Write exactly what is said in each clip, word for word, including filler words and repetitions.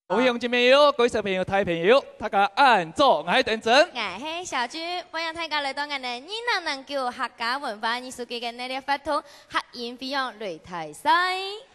各位鄉親朋友、各位小朋友、大朋友，大家恁早，𠊎係等真。𠊎係小君，歡迎大家來到𠊎等二零零九客家文化藝術節个系列活動，客家飛揚擂台賽。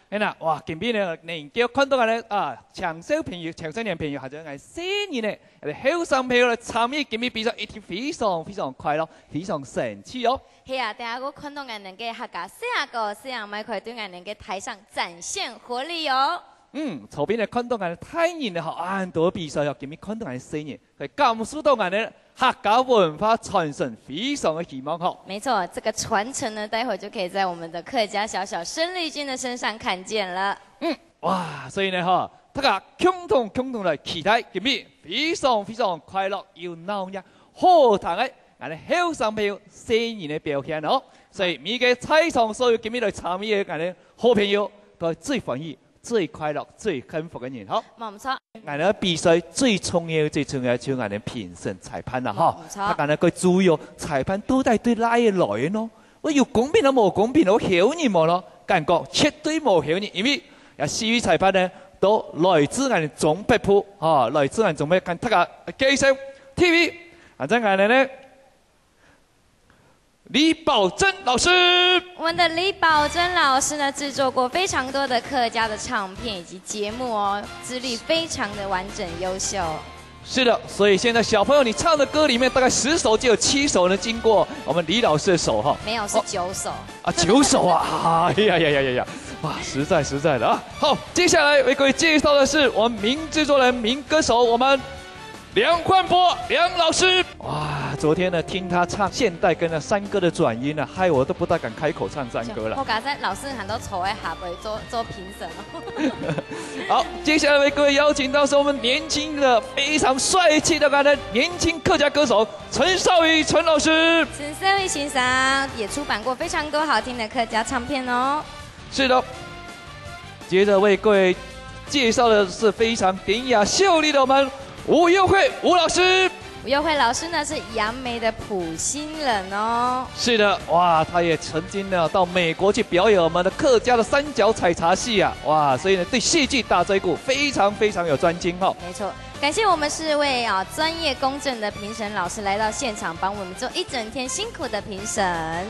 哎呀，哇，今晡日呢，能夠看到𠊎等啊，青少朋友、青少年朋友，還有𠊎等細人呢，𠊎等後生朋友來參與今晡日比賽，一定非常非常快樂，非常生趣哦。係啊，大家都看到𠊎等个客家細阿哥、細阿妹，可以對𠊎等个台上展現活力哦。 嗯，左邊个看到𠊎等大人呢吼，恁多比賽哦，今晡日看到𠊎等細人，可以感受到𠊎等客家文化傳承非常个希望吼。沒錯，這個傳承呢，待會就可以在我們的客家小小生力軍的身上看見了。嗯，哇，所以呢吼，大家共同共同來期待今晡日非常非常快樂又鬧熱、好聽个𠊎等後生朋友細人个表現哦。所以每個在場所有今晡日來參與个𠊎等好朋友，都最歡喜 最快樂、最幸福个人吼。無錯。𠊎等比賽最重要、最重要就𠊎等評審、裁判啦吼。無錯。大家呢，愛注意哦，裁判到底對哪位來个呢？會有公平啊無公平啊，有好人無呢？感覺絕對無好人，因為這四位裁判呢，都來自𠊎等中北部吼，來自𠊎等中北，同大家介紹。第一位，啊，在𠊎等呢， 李寶珍老師。我們的李寶珍老師呢，製作過非常多的客家的唱片以及節目哦，資歷非常的完整優秀。是的，所以現在小朋友，你唱的歌裡面大概十首就有七首呢經過我們李老師的手哈。沒有，是九首。哦。啊，九首啊！哎呀呀呀呀呀！哇，實在實在的啊！好，接下來為各位介紹的是我們名製作人、名歌手，我們 梁煥博梁老師。哇，昨天呢，聽他唱現代跟那山歌的轉音呢，害我都不大敢開口唱山歌了。好，佳哉老師還在座位下背做，做評審哦。好，接下來為各位邀請到是我們年輕的、非常帥氣的男人，年輕客家歌手陳少宇陳老師。陳少宇先生也出版過非常多好聽的客家唱片哦。是的， 接著為各位介紹的是非常典雅秀麗的我們吳又惠吳老師。吳又惠老師呢，是楊梅的埔心人哦。是的，哇，她也曾經呢，到美國去表演我們的客家的三角採茶戲啊，哇，所以呢，對戲劇打這一股非常非常有專精哦。沒錯，感謝我們四位啊，專業公正的評審老師來到現場，幫我們做一整天辛苦的評審。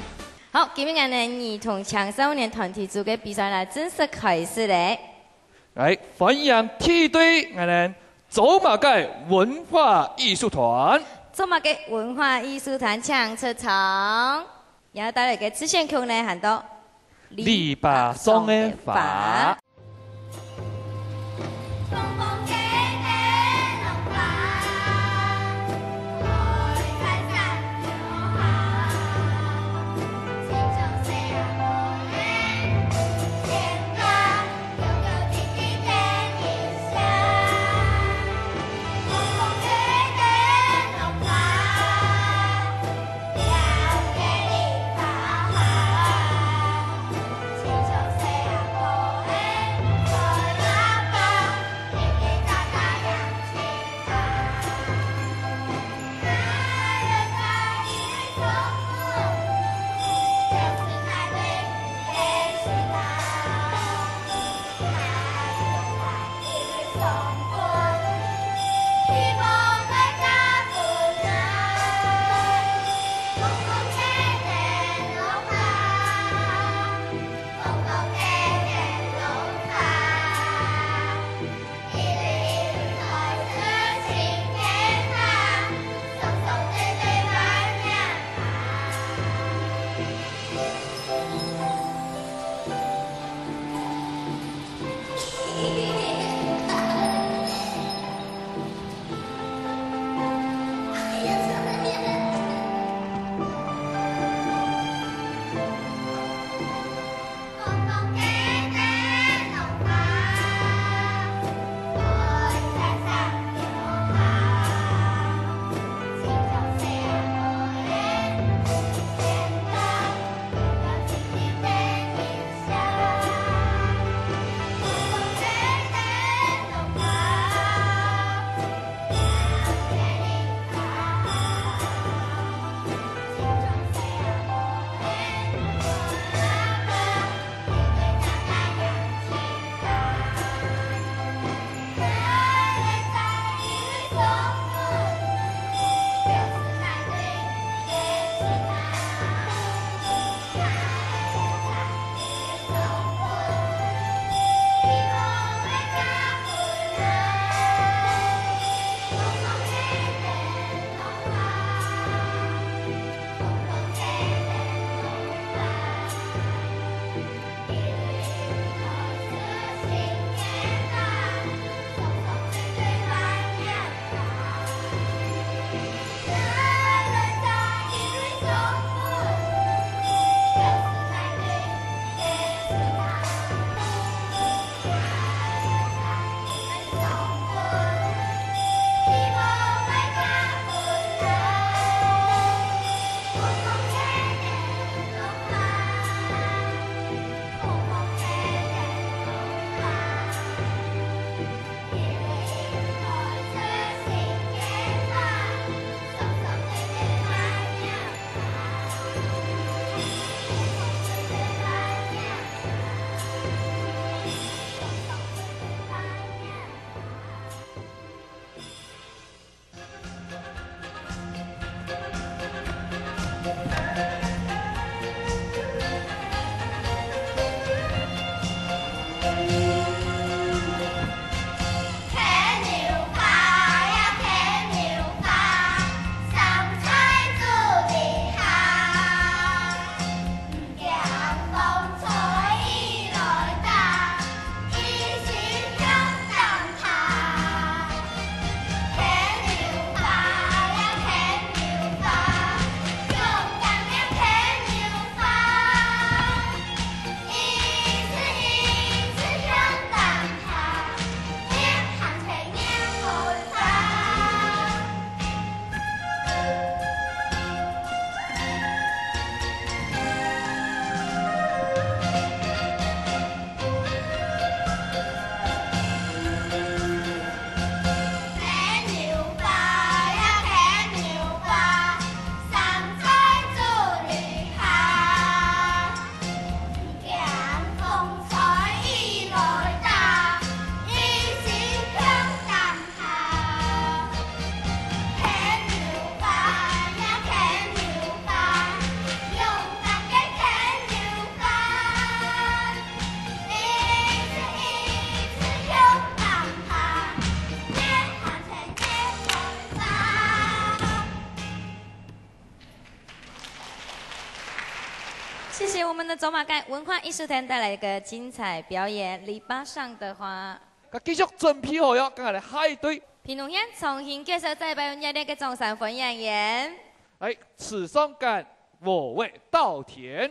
好，今日𠊎等兒童青少年團體組个比賽呢，正式開始咧。來，歡迎第一隊，𠊎等走馬街文化藝術團。走馬街文化藝術團請出場。然後帶來个主題曲呢，喊到籬笆上个花。那走馬街文化藝術團帶來一個精彩表演，《籬笆上的花》。該繼續準備好喲，趕緊來下一隊。屏東縣重新結社再擺熱烈个掌聲歡迎。來，池上趕禾尾稻田。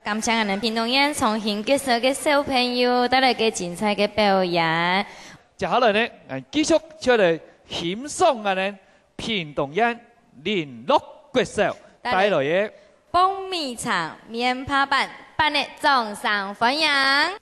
感謝𠊎等屏東縣重新結社个小朋友帶來个精彩个表演。接下來呢，𠊎繼續就來欣賞𠊎等屏東縣麟洛國小帶來个《磅米腸》棉花粄，粄个掌聲歡迎。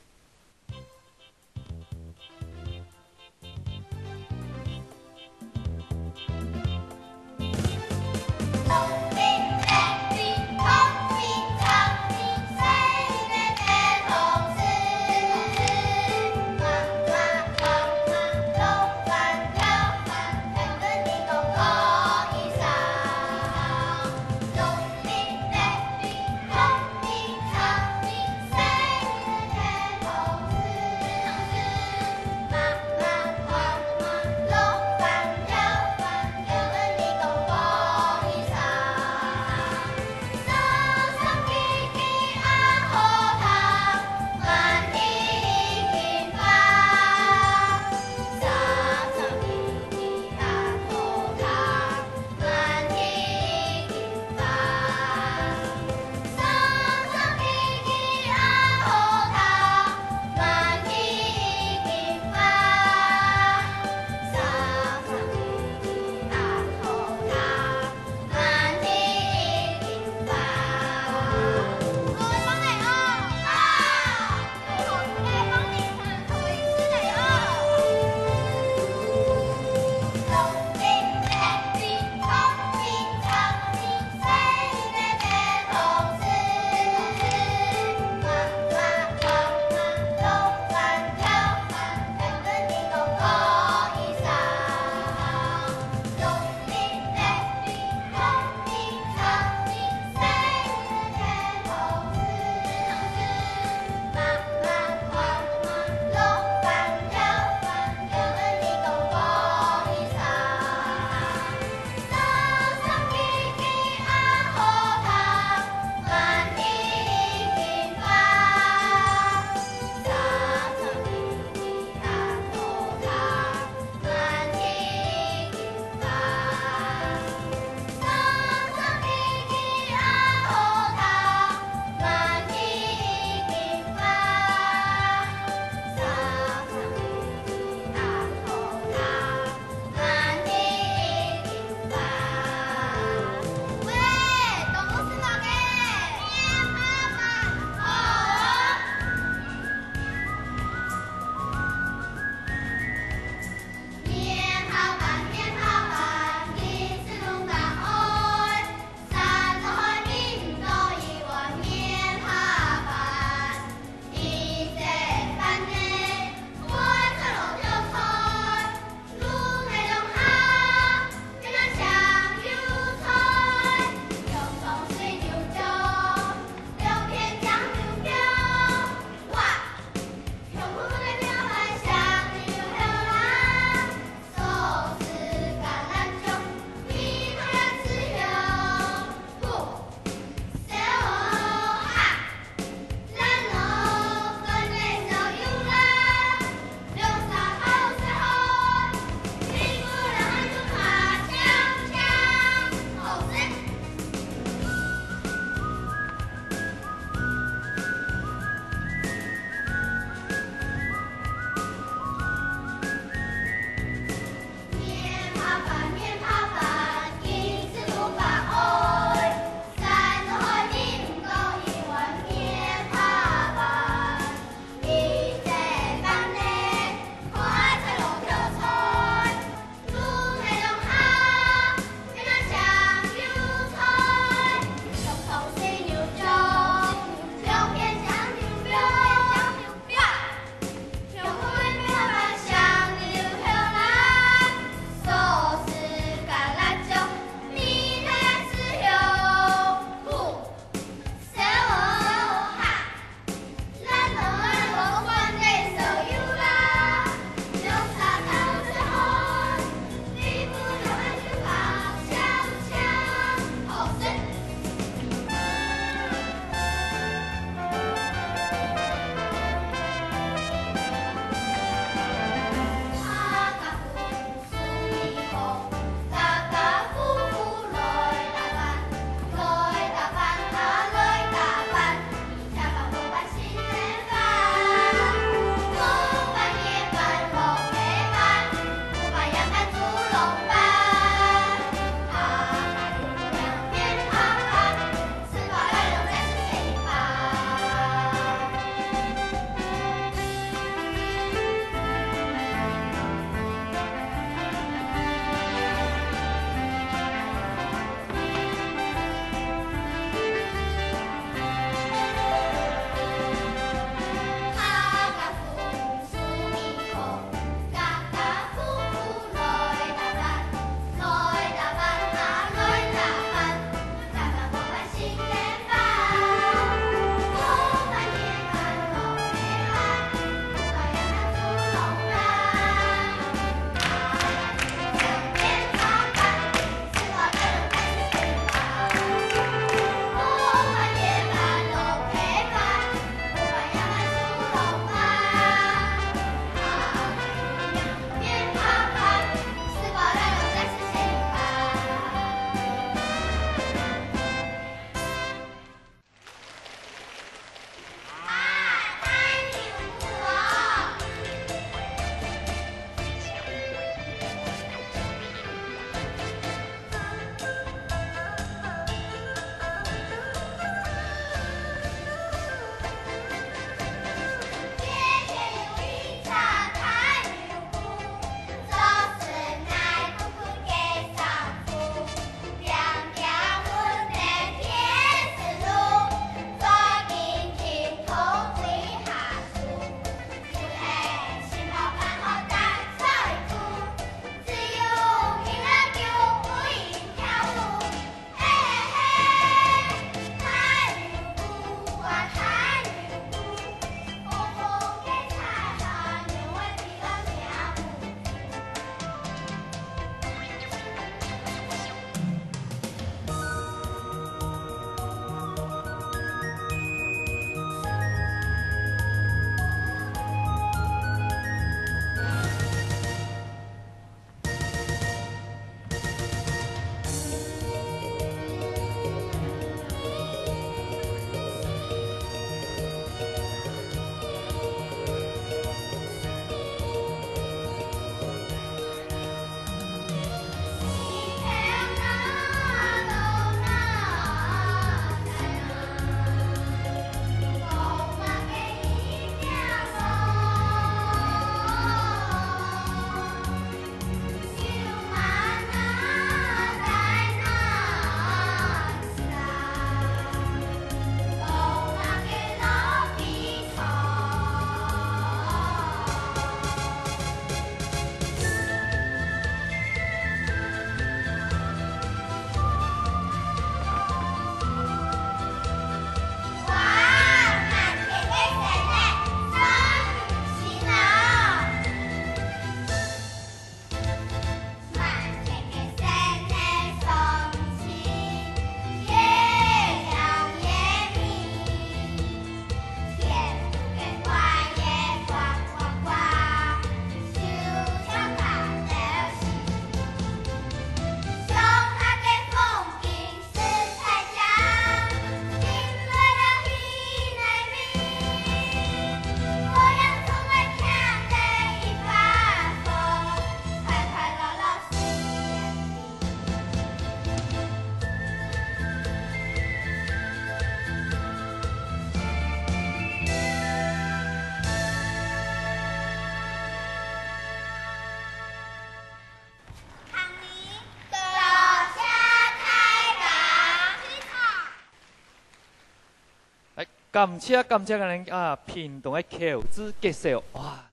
感謝感謝𠊎等啊屏東个口子介紹，哇！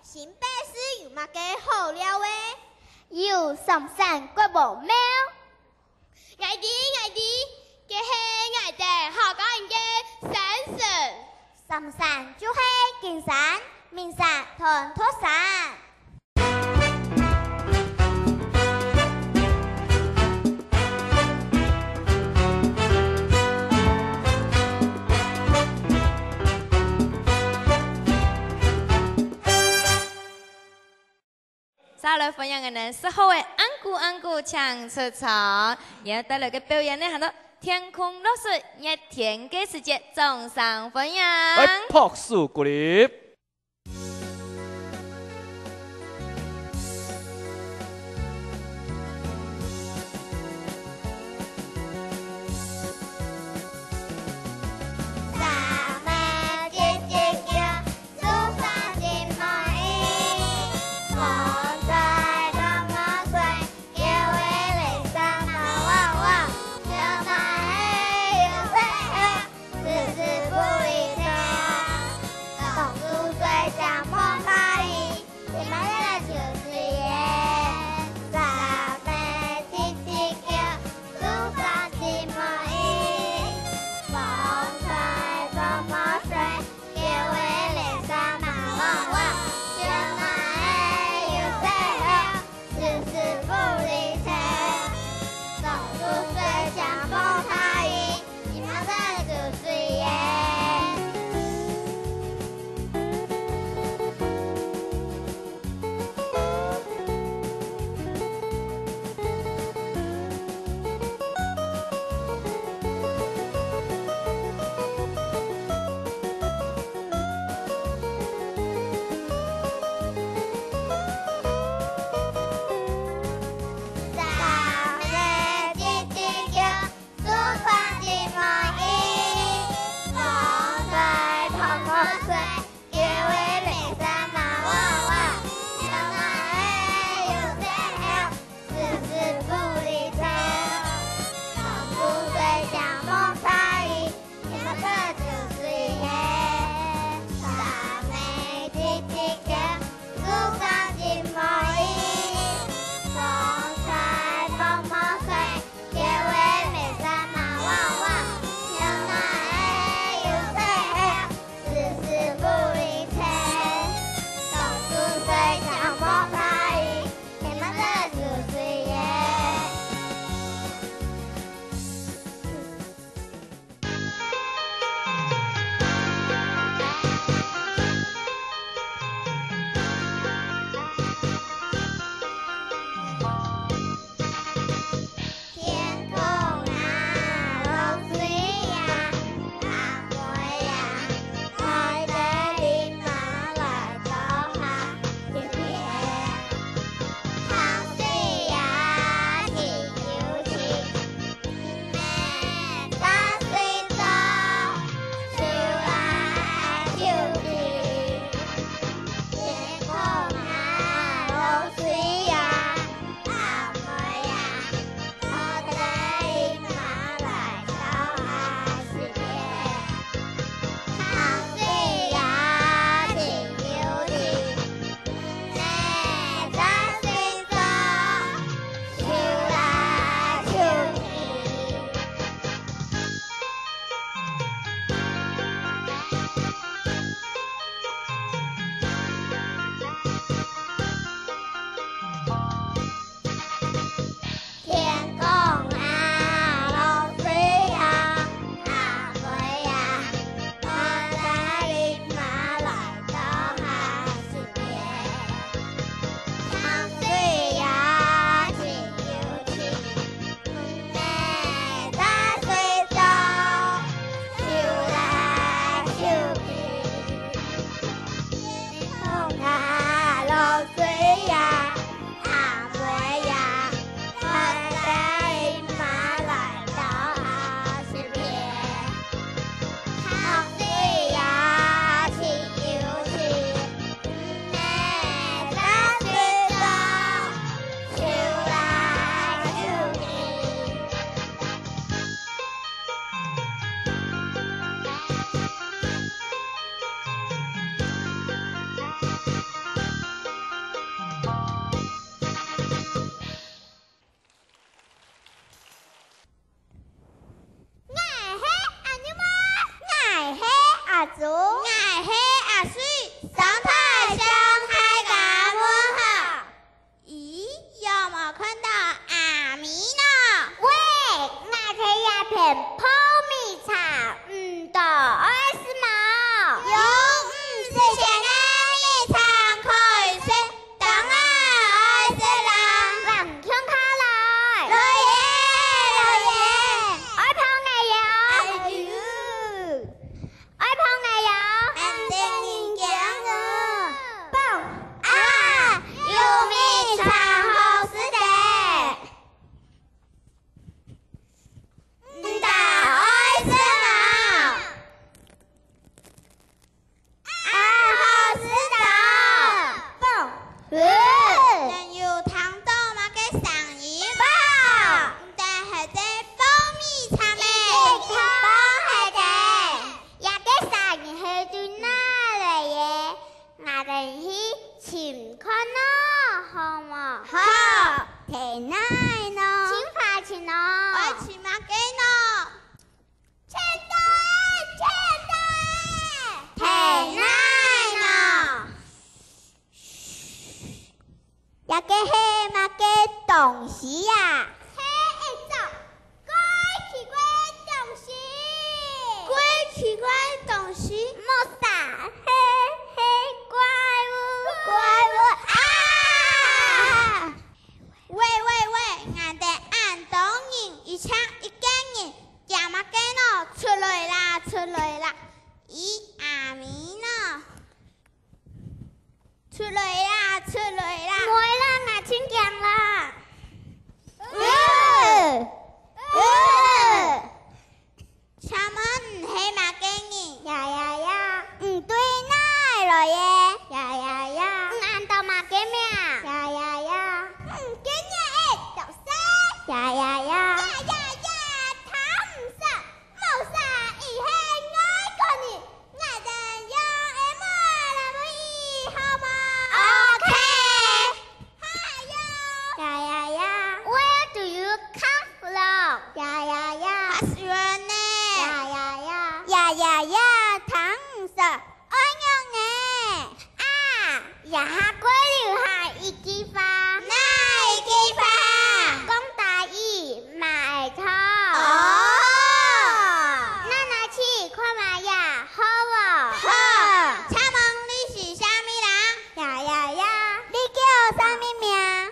新北市有麼个好尞个？有三山國王廟。𠊎知，𠊎知，該係𠊎兜客家人个山神。三山就係金山、明山同獨山。 續來歡迎𠊎等十號个安古安古請出場，佢兜帶來个表演呢，喊做天空落雪，熱天个時節，掌聲歡迎！來，拍手鼓勵！喏，好無？好。天哪喏。青花青哦。愛青麼个喏？青豆，青豆。天哪喏。 這个係麼个東西啊？係一隻蓋奇怪个東西。蓋奇怪个東西？無錯，係，係怪物。怪物啊！喂喂喂，𠊎兜恁多人，一隻一個人，驚麼个喏？出來啦，出來啦！咦，阿咪喏？ 出來啦，出來啦！毋會啦，𠊎盡驚啦。呃，呃。請問你係麼个人？呀呀呀，你對哪來个？呀呀呀，你恁多麼个名？呀呀呀，你今年幾多歲？呀呀呀，呀呀呀，聽毋識。 無錯，佢係外國人，𠊎兜用英文來問佢，好無？OK。Hello。呀呀呀。Where do you come from? 呀呀呀。What's your name? 呀呀呀。呀呀呀，聽毋識。 愛仰呢？啊，這下過留下一句話。哪一句話？講台語嘛會通。哦。那拿去看嘛呀，好無？好。請問你是啥物人？呀呀呀。你叫啥物名？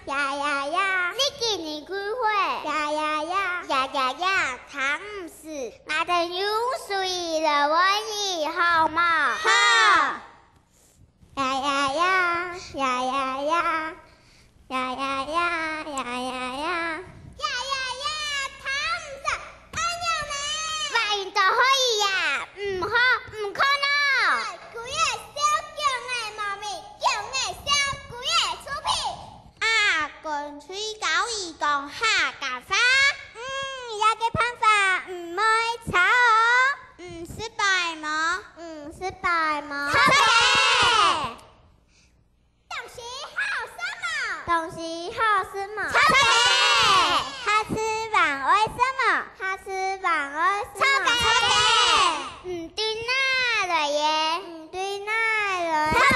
呀呀呀。你今年幾歲？呀呀呀。呀呀呀，聽毋識。 𠊎兜用手語來問佢，好無？好。呀呀呀，呀呀呀，呀呀呀，呀呀呀。呀呀呀，聽毋識，恁樣呢？話音都可以呀，毋好，毋可能。哎，佢个小狗仔無味，狗仔小佢个出品。啊，乾脆教佢講客家話。嗯，這个辦法毋會差哦。 毋失敗無？毋失敗無？著个！東西好食無？東西好食無？著个！下次還愛食無？下次還愛食無？著个！毋對哪來个？毋對哪來个？著个！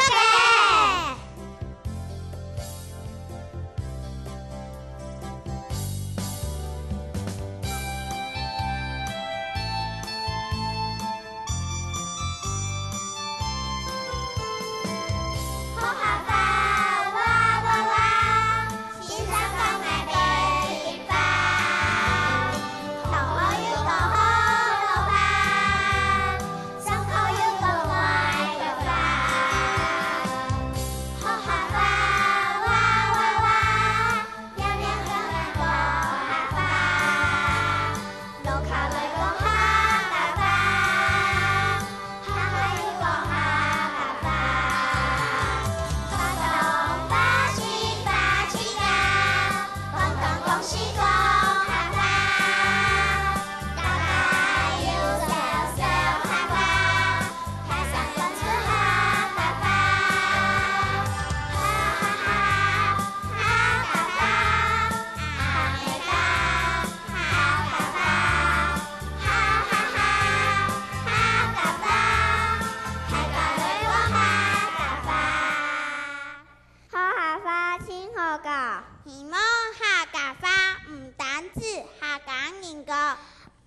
學客話盡好搞。希望客家話毋單止客家人講，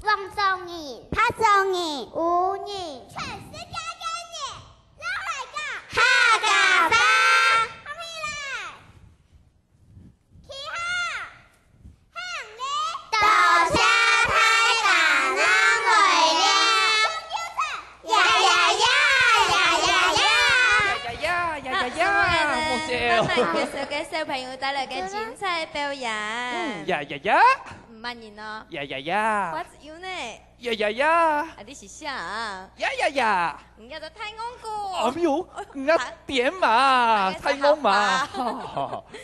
黃種人、白種人、烏人，全世界个人，摎來講客家話。合起來！ 起好！行禮！多謝大家，恁會了！呀呀呀，呀呀呀！呀呀呀，呀呀呀，好，莫謝哦。慢慢介紹个小朋友帶來个精彩表演。嗯，呀呀呀！毋慢人哦。呀呀呀！What's your name？ 呀呀呀！啊，你是啥啊？呀呀呀！你叫做太戇牯。哎喲，人家點嘛，太戇嘛。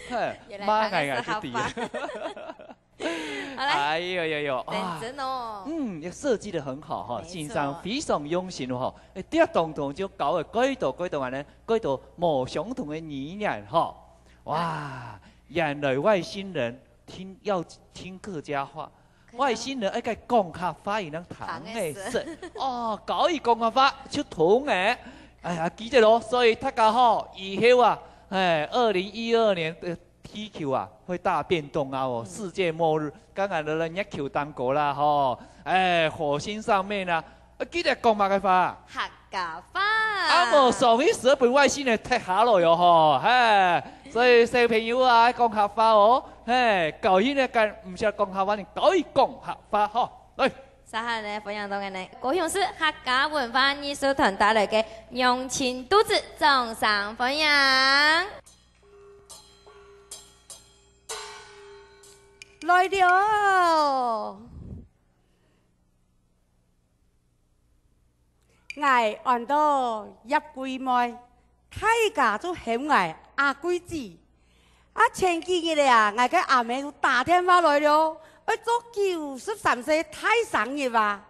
嘿，原來媽，哎呀，他是哈巴。好，來。哎呦呦呦，啊。認真哦。嗯，也設計得很好哈，沒錯。先生非常用心哦哈。哎，這當中就搞了幾多幾多啊呢，幾多無相同的語言哈。哇，原來外星人聽，要聽客家話，客家話。外星人愛講客話，佢能聽得識。聽得識。哦，教佢講客話就通誒。哎呀，記得咯，所以大家吼，以後啊，哎，二零一二年的地球啊，會大變動啊哦，嗯。世界末日，當然了，月球當中啦吼，哎，火星上面啊，啊，記得講麼个話？客 家話。啊，無上去時分外星人踢下來喲吼，嘿，所以小朋友啊，愛講客話哦，嘿，教佢呢，敢毋識講客話，你教佢講客話吼，來。接下來呢，分享到个呢，高雄市客家文化藝術團帶來个《娘親肚子》，掌聲歡迎。來了。 𠊎安到葉桂妹，大家就喊𠊎阿桂姊。啊，前幾日啊，𠊎个阿姆就打電話來了，愛做九十三歲大生日啊。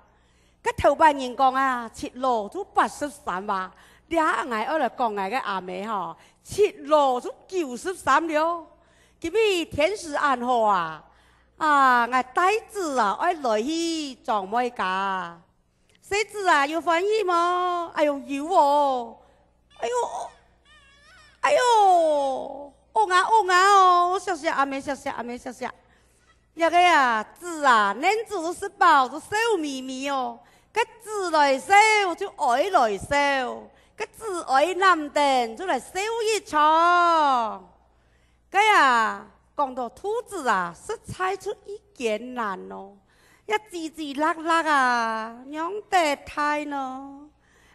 該頭擺人講啊，七老就八十三啊，這下𠊎愛來講𠊎个阿姆吼，七老就九十三了。今日天時恁好啊，啊，𠊎帶子啊，愛來去長妹家。 細子啊，有歡喜無？哎喲，有哦！哎喲，哎喲，哦啊，哦啊哦！惜惜阿姆，惜惜阿姆，惜惜。這个啊，子啊，恁仔就食飽就笑瞇瞇哦。該子來笑就哀來笑，該子哀揇等就來笑一場。 該啊，講到肚子啊，實在就已艱難咯，也吱吱落落啊，仰得大呢？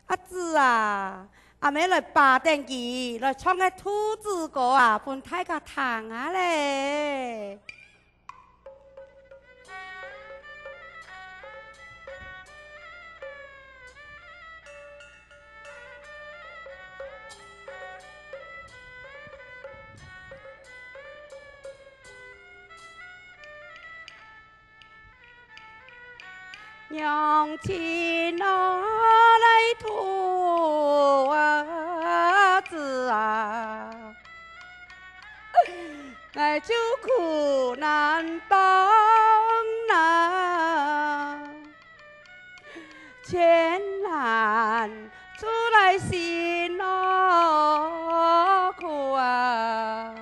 阿子啊，阿姆來巴等佢，來唱个肚子歌啊，分大家聽啊咧。 娘親啊，來肚啊，子啊，𠊎就苦難當啊。 艱難出來辛勞苦啊，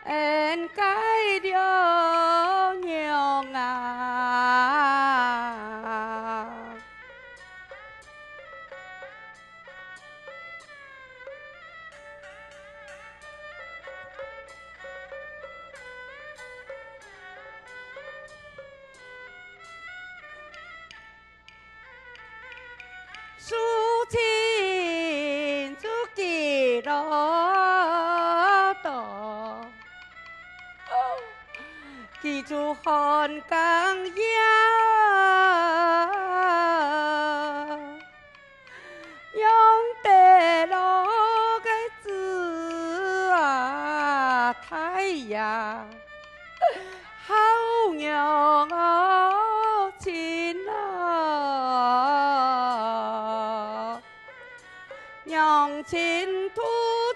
恩該了娘啊。 事情就幾多多，佢就寒更夜，仰得落个子啊，大爺。 好娘哦，親啊！娘親肚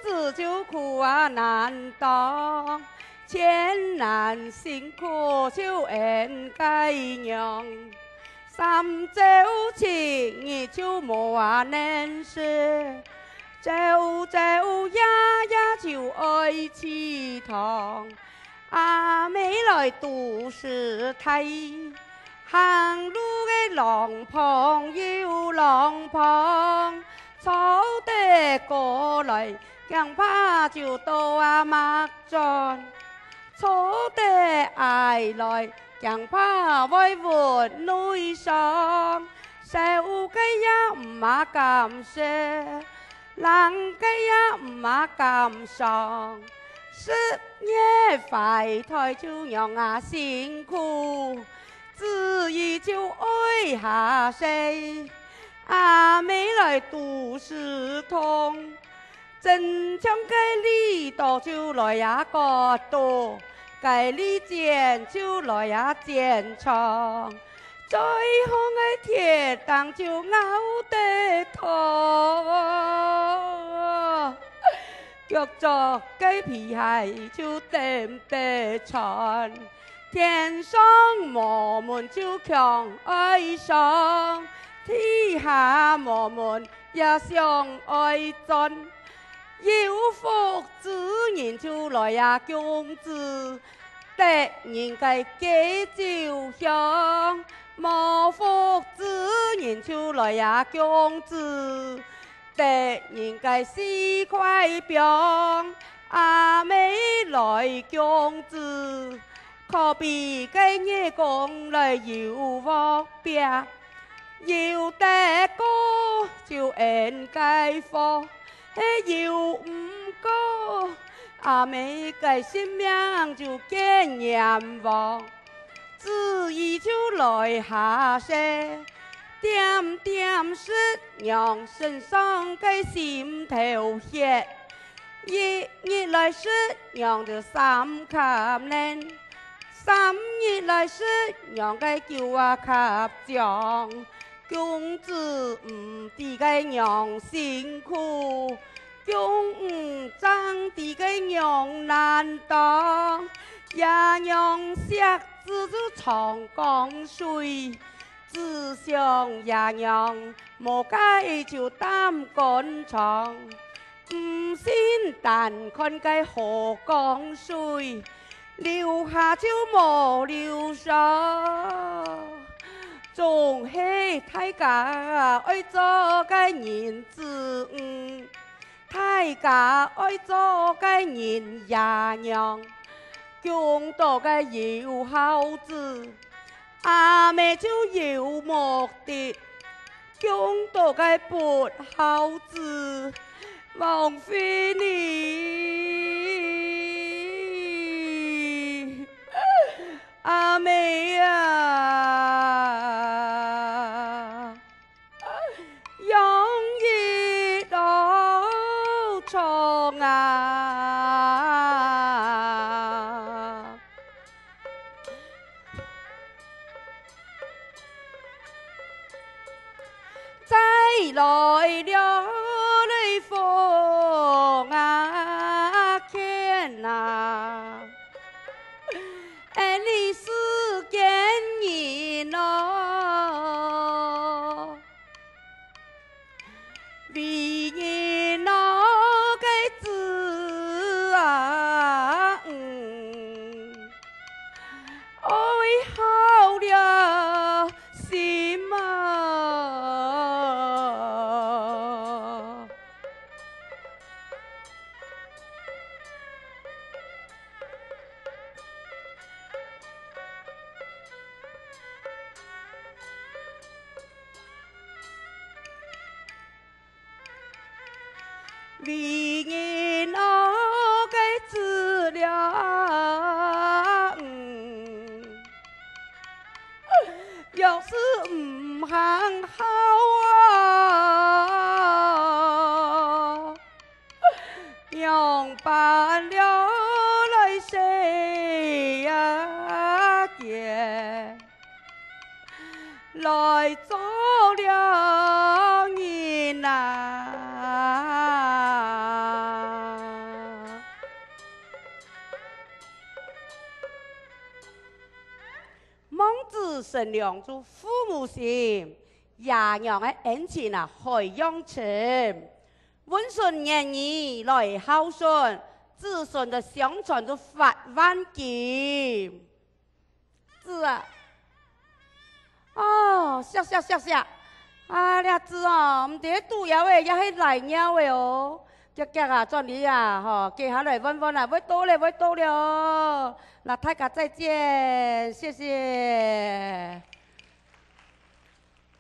子就苦啊難當，艱難辛苦就恩該娘。三朝七日就無恁能食，朝朝夜夜就愛吃湯。 阿姆來肚屎大，行路个浪滂又浪滂，坐得高來，驚怕就倒啊脈轉；坐得矮來，驚怕會勻內傷。燒个也毋啊敢食， 冷个也毋啊敢上，十月懷胎就仰啊辛苦，子兒就哀下世，阿姆來肚屎痛。正常个力度就來啊角度，該力剪就來啊剪長。 再好个鐵釘就拗得痛。腳著个皮鞋就頂得穿，天上無門就牆愛上，地下無門也想愛鑽。有福之人就來啊供子，得人个雞酒香；無福之人就來啊供子， 得人个四塊枋。阿姆來供子，可比个月光來遊屋壁。遊得過就恩个福，係遊毋過，阿姆个性命就見閻王。 子怡就來下世，恬恬食娘身上个心頭血。一日來食娘个三合奶，三日來食娘个九啊合漿。供子毋知个娘辛苦， 供毋正知个娘難當，爺娘惜子就長江水，子想爺娘無解就擔肝腸，毋信單看个河江水，流下就無流上。總係大家愛做个人子女， 大家愛做个人爺娘，供到个有孝子，阿姆就有目的；供到个不孝子，枉費你，阿姆啊！ 養育老長啊，再來了雷鋒啊，天啊！ 恩俚世間人哦，為人哦个子啊，嗯，愛孝了心啊。 為人哦个子了，嗯，若是毋行孝啊， 仰般了來世啊間，來做了人啊？望子成龍就父母心，爺娘个恩情啊海洋深。 溫順言語來孝順，子孫个相傳就發萬金。子啊，哦，惜惜惜惜，啊，這子哦，毋知係肚枵个，也係拉尿个哦。遽遽啊，轉去啊，吼，接下來問問啊，會到了，會到了哦。那大家再見，謝謝。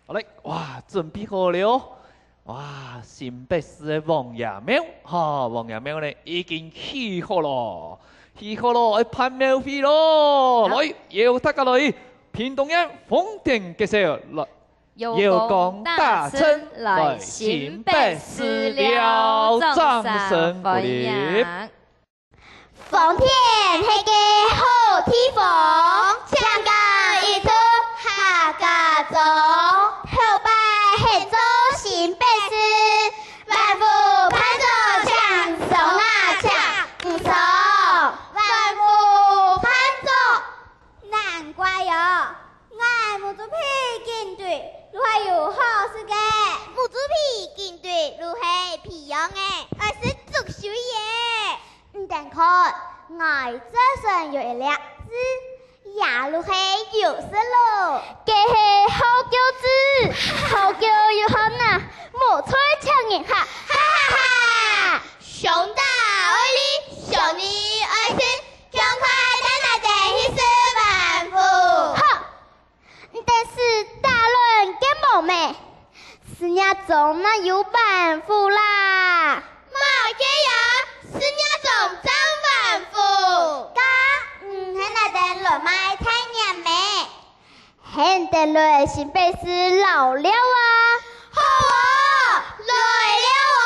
好嘞，哇，準備好了哦。哇，新北市个王爺廟，吼，王爺廟呢已經起好咯，起好咯，愛辦廟會咯。好。來，邀大家來，屏東縣豐田街市，來，邀功大成來新北市了，掌聲鼓勵。 豐田係個好地方，請講一聲客家庄，後擺係做新北市，萬福牌照請上啊看，𠊎嘴脣有一粒痣，也就係有色咯。該係好狗痣，好狗有好拿，無在請人客。哈哈哈！上打愛理，上你愛食，趕快帶𠊎兜去食晚飯。好。 你等死打亂个無咩？斯若庄嘛有板斧啦！麼个啊？斯若庄正板斧？該毋係𠊎兜來賣大年咩？係等來新北市遶尞啊！好哦，來尞哦！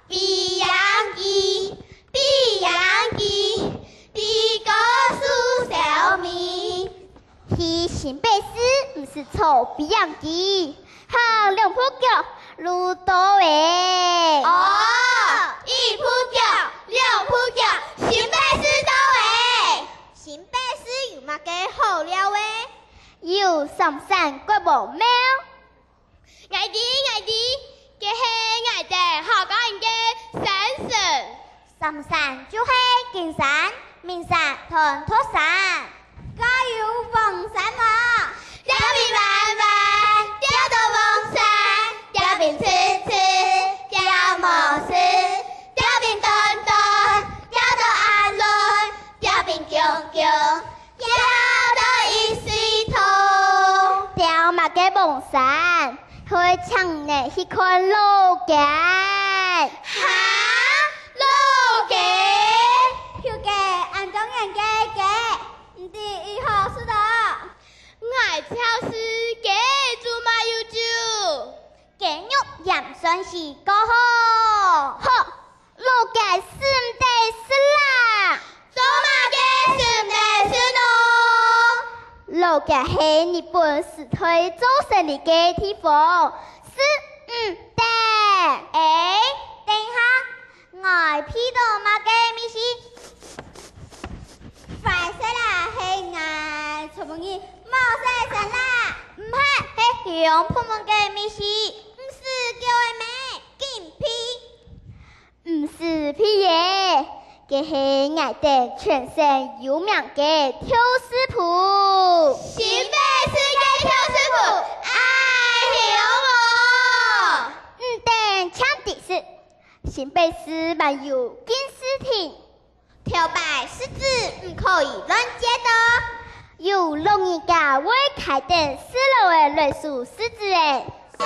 比洋機，比洋機，比高速小米。去新北市毋使坐比洋機，行兩步腳路到欸。哦，一步腳，兩步腳，新北市到欸。新北市有麼个好尞欸？有三山國王廟。 𠊎知，𠊎知，該係𠊎兜客家人个山神。三山就係金山、明山同桃山。該有黃山無？吊冰彎彎，吊到黃山，吊冰直直，吊無事，吊冰短短，吊到恁亂，吊冰弓弓。 吊到一歲頭。吊麼个黃山，會請你去看老街。哈？老街？有街恁多年个街，毋知幾好食到。𠊎就係街做麼有酒。 雞肉鹽酸魚過好。好，老街使毋得食啦。做麼个使毋得食呢？老街係日本時代做生理个地方，食毋得。欸，等一下， 𠊎鼻著麼个味緒？壞勢啦，係𠊎昨晡日無洗身啦。毋係，係香噴噴个味緒。毋使狗仔咩，緊鼻。毋使鼻耶，該係𠊎兜全省有名个豆豉脯。新北市个豆豉脯，恁香哦！毋單淨知識， 新北市還有敬字亭。頭擺識字毋可以亂借哦。有老人家會㧡等細路仔來數識字仔。數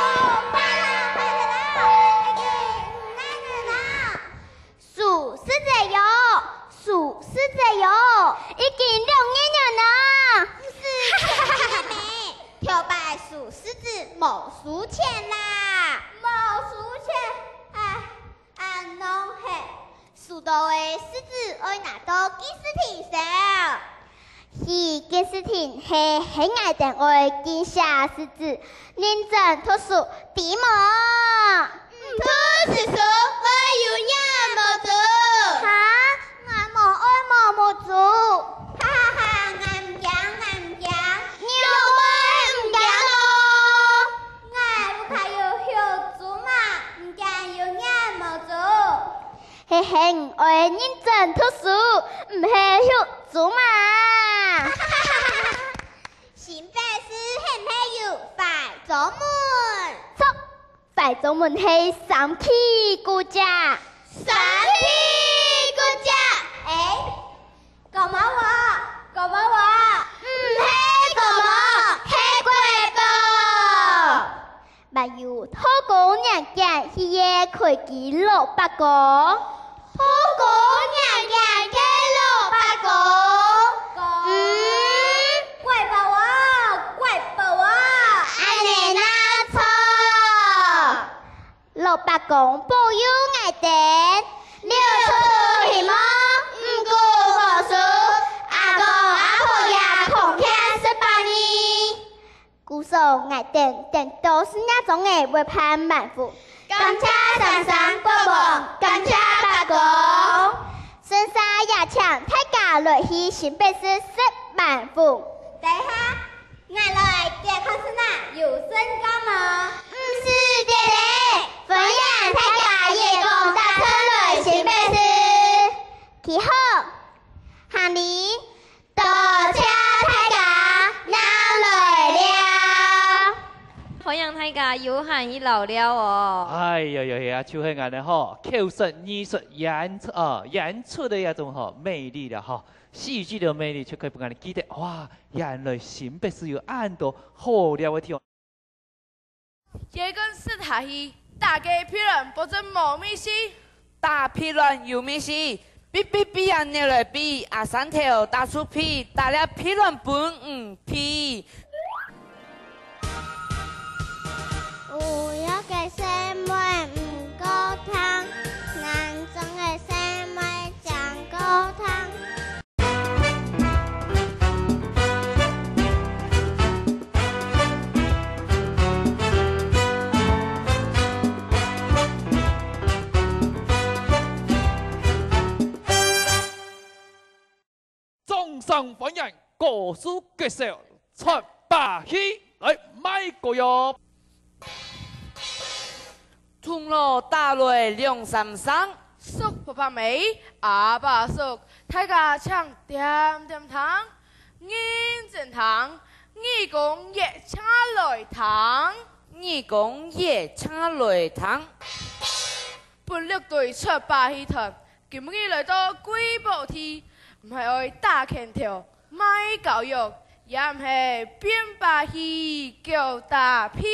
白啦，快點啦，已經五年了啦。數識字仔喲，數識字仔喲，已經兩年了呢。毋係，前幾年咩，頭擺數識字無收錢啦。無收錢，唉。 恁樣係，收到个識字愛拿到敬字亭燒。去敬字亭係喊𠊎兜愛緊寫識字，認真讀書，知無？毋讀書，會有眼無珠。哈？𠊎無愛目無珠。哈哈哈，𠊎毋驚，𠊎毋驚。你又會毋驚哦？𠊎屋下有畜豬嘛，毋驚有眼無珠。 係喊你愛認真讀書，毋係畜豬嘛。新北市係毋係有懷柔門？著，懷柔門係三K古蹟。三K古蹟？欸， 感冒啊，感冒啊。毋係感冒，係感冒。還有道光年間去个開基蘿蔔糕。道光年間个蘿蔔糕。嗯。乖寶啊，乖寶啊。恁呢正著。 蘿蔔公保佑𠊎兜，溜出去無？毋過無輸，阿公阿婆也空欠十八年。故所𠊎兜等到時若總个會辦滿福。感謝三山國王，感謝伯公。順續也請大家來去新北市食滿福。等一下， 𠊎來解看先啊，有升高無？毋使跌咧，歡迎大家也講打算來新北市。佢好。行禮，多謝大家，𠊎來尞。歡迎大家有閒一尞尞哦。哎喲喲，呀，就係恁呢吼，口述、藝術、演出，呃，演出个這種吼，魅力了吼。戲劇的魅力就可以分𠊎等記得，哇，原來新北市有恁多好尞个地方。 這個食客戲，打个屁卵保證無味緒。打屁卵有味緒，嗶嗶嗶啊，你來嗶，阿三頭打出屁，打了屁卵分你屁。有藥个細妹毋過聽，難種个細妹正過聽。 掌聲歡迎歌手國小出把戲來賣歌喲！銅鑼打來兩三聲，叔婆伯姆、阿伯叔，大家請恬恬聽，認真聽，耳公也請來聽，耳公也請來聽。本六堆出把戲團， 今日來到貴寶地，毋係愛打拳頭、賣狗肉，也毋係變把戲、狗打屁。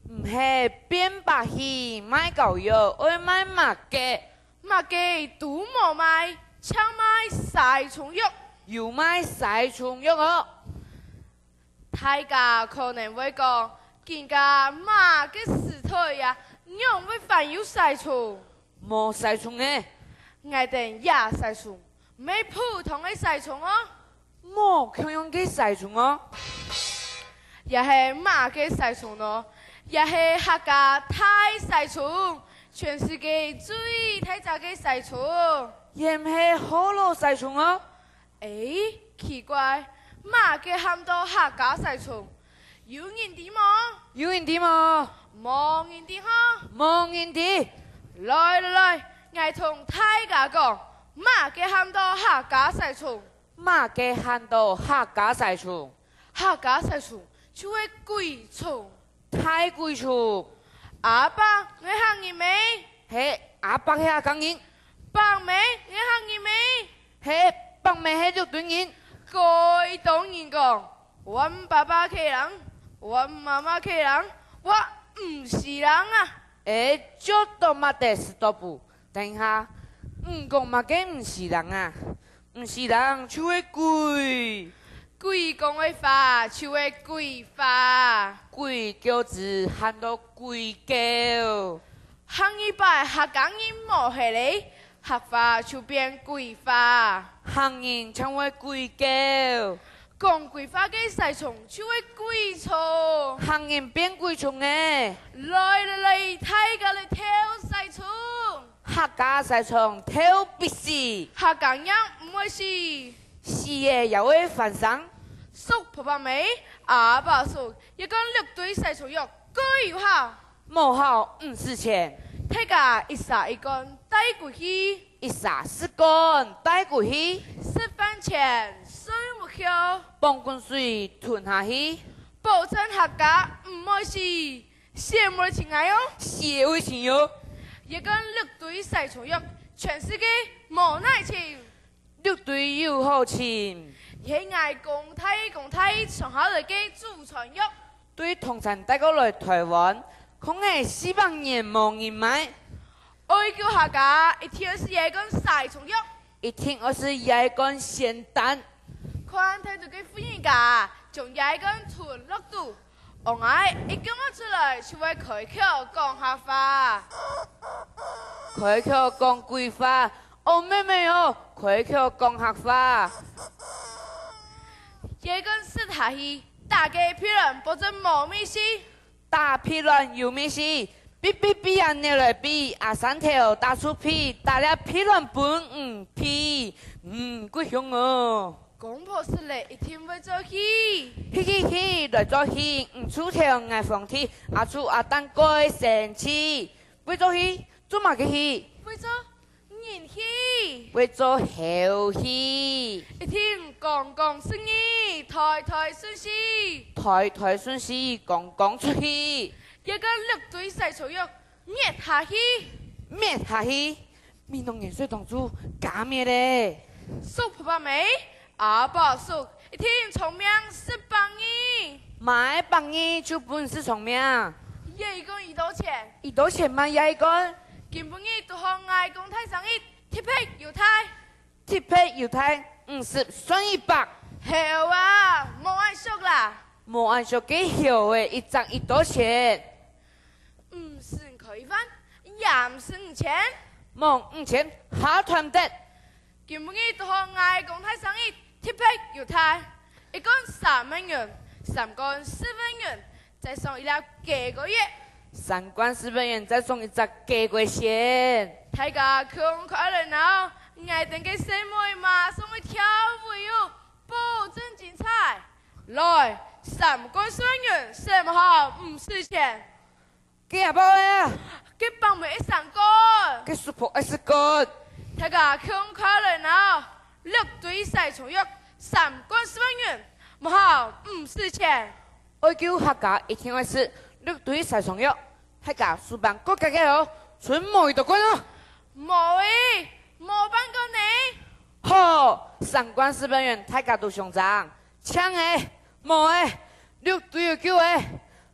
毋係變把戲、賣狗肉，愛賣麼个？麼个都無賣，淨賣西蟲藥。有賣西蟲藥哦！ 大家可能會講，今下麼个時代啊，仰會還有西蟲？無西蟲呢？𠊎等這西蟲，毋係普通个西蟲哦。無共樣个西蟲哦。這係麼个西蟲呢？這係客家大西蟲，全世界最大隻个西蟲。也毋係河洛西蟲哦。 欸，奇怪，麼个喊到客家西蟲？有人知無？有人知無？無人知吼？無人知。來來來，𠊎同大家講，麼个喊到客家西蟲？麼个喊到客家西蟲？客家西蟲就係鬼蟲。 大鬼蟲。阿伯，你係客人無？係，阿伯係客家人。伯姆，你係客人無？係，伯姆係六堆人。該當然講，我爸爸係人，我媽媽係人，我毋係人啊！欸，就多麼个斯多布。等一下，你講麼个毋係人啊？ 毋係人就係鬼。鬼講个話就係鬼話。鬼噭子喊到鬼噭。下二擺客家人無忒咧，客話就變鬼話。客人正會鬼噭。講鬼話个西蟲就係鬼蟲。客人變鬼蟲咧。來來來，大家來鬥西蟲！ 客家西蟲鬥鼻屎。客家人毋會死。死了也會翻生。叔婆伯姆、阿伯叔，這罐六堆西蟲藥蓋有效。無效毋使錢。大家一儕一罐帶歸去。一儕十罐帶歸去。食飯前睡目睭。磅滾水吞下去。保證客家毋會死。 死無尋𠊎哦。死會尋喲。這罐六堆西蟲藥，全世界無哪尋。六堆有好尋。係𠊎公大公大傳下來个祖傳藥。對唐山帶過來臺灣，可能四百年無人賣。愛救客家，一定愛食這罐西蟲藥。一定愛食這罐仙丹。 看台肚个婦人家，將這一罐吞落肚，戇仔一降仔出來就會開口講客話。開口講鬼話，戇妹妹哦，開口講客話。這罐食下去，打个屁卵保證無味緒。 打屁卵有味緒，嗶嗶嗶啊，你來嗶，阿三頭打出屁，打了屁卵分你屁，嗯，幾香哦。公婆食了一定會做戲。去去去，來做戲，你出頭𠊎皇帝，阿叔阿旦蓋生趣。會做戲，做麼个戲？會做人去，會做猴戲，一定講講順意，袋袋順序，袋袋順序講講出去，一个綠隊徙蟲肉，滅下去，滅下去，美濃元帥當主加滅咧。叔婆伯姆，阿伯叔，一定長命十百年。麼个百年就分食長命。這一罐幾多錢？幾多錢買這一罐？今晡日堵好𠊎講大生意，特別優待。特別優待，五十算一百。猴啊，無恁俗啦。無恁俗个猴仔，一隻幾多錢？毋使開飯，也毋使五千。無五千，下斷得。 今晡日堵好𠊎講大生意，特別優待，一罐三萬銀，三罐四萬銀，再送一粒雞胲血。三罐四萬銀，再送一隻雞胲血。大家共下來鬧，𠊎等个細妹馬上會跳舞喲，保證精彩。來，三罐四萬銀，使無好毋使錢。 該阿伯仔啊，該伯姆愛三罐，該叔婆愛十罐。大家共下來鬧，綠隊徙蟲肉，三罐四萬銀，無好毋使錢。愛救客家一定愛食綠隊徙蟲肉，大家手板過加个哦，賰無幾多罐哦。無欸，無半罐呢。好，三罐四萬銀，大家都相爭。 青个、毛个、綠隊有救个，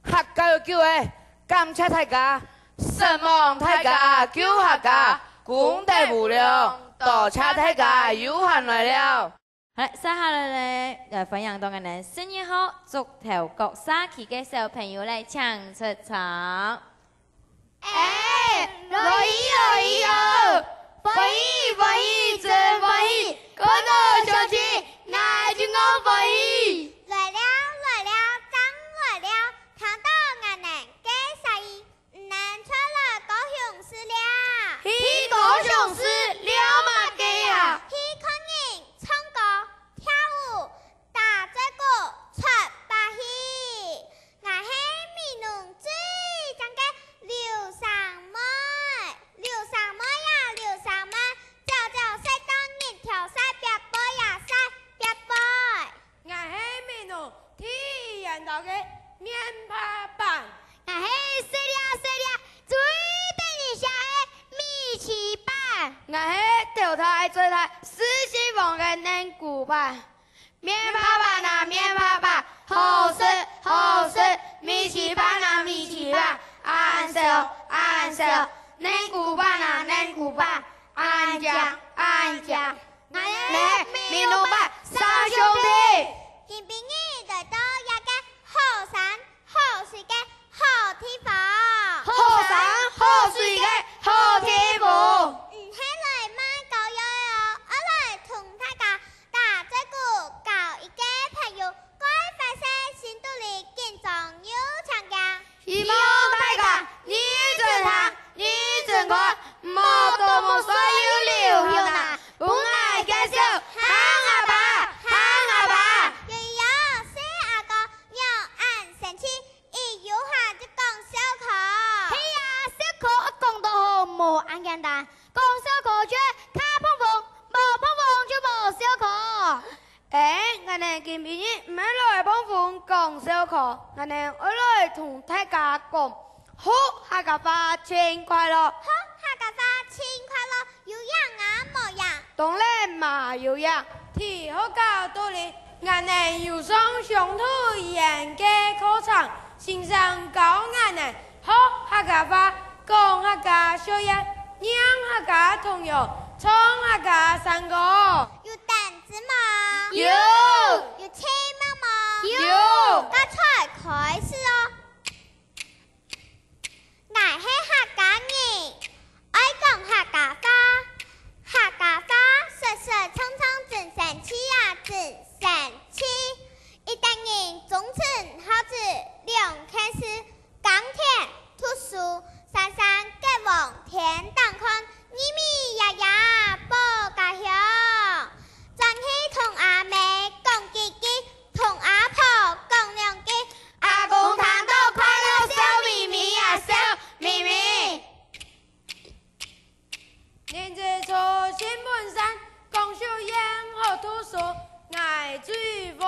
客家有救个，感謝大家，承蒙大家救客家，功德無量，多謝大家有閒來尞。好了，接下來呢，來歡迎到𠊎等十二號竹頭角社區个小朋友來請出場。 欸，來咿來咿哦，歡喜歡喜真歡喜，看到相親，𠊎就講歡喜。來了來了，正來了，聽到𠊎等个聲音，毋能出來高雄市了。去高雄市尞麼个啊？去看人唱歌、跳舞、打嘴鼓、出把戲。 𠊎係美濃最靚个劉三妹，劉三妹呀，劉三妹，朝朝曬到日頭晒，發白呀晒，發白。𠊎係美濃第一緣投个棉花棒。𠊎係細粒細粒最得人惜个米奇棒。𠊎係頭大嘴大、四十黃个嫩菇棒。 棉花棒啊，棉花棒，好食，好食，米奇棒啊，米奇棒，恁燒，恁燒，嫩菇棒啊，嫩菇棒，恁靚，恁靚。𠊎係美濃牌三兄弟。今晡日來到這个好山 好水个好地方。好山好水个好地方。毋係來賣膏藥哦，愛來同大家打嘴鼓，交一个朋友，過壞勢心肚裡緊張又青驚。希望大家認真聽，認真看，莫多無需要流汗啊！分𠊎介紹，喊阿爸，喊阿爸。有有，細阿哥，仰恁生趣？ 一有閒就講笑科。係啊，笑科愛講到好無恁簡單，講笑科就較膨風，無膨風就無笑科。欸，𠊎等今晡日毋係來膨風講笑科，𠊎等愛來同大家講，學客家話真快樂。學客家話真快樂， 有影啊無影？當然嘛有影！在學校肚裡，𠊎等有上鄉土語言个課程，先生教𠊎等學客家話，講客家笑謔，唸客家童謠，唱客家山歌。有凳子無？有。有吹棒無？有。該就開始哦！ 𠊎係客家人，愛講客家話。客家話說說唱唱真生趣啊，真生趣！一等人忠誠好子兩件事，耕田、讀書，山山結王天頂看，日日夜夜保家鄉。轉去同阿姆最會。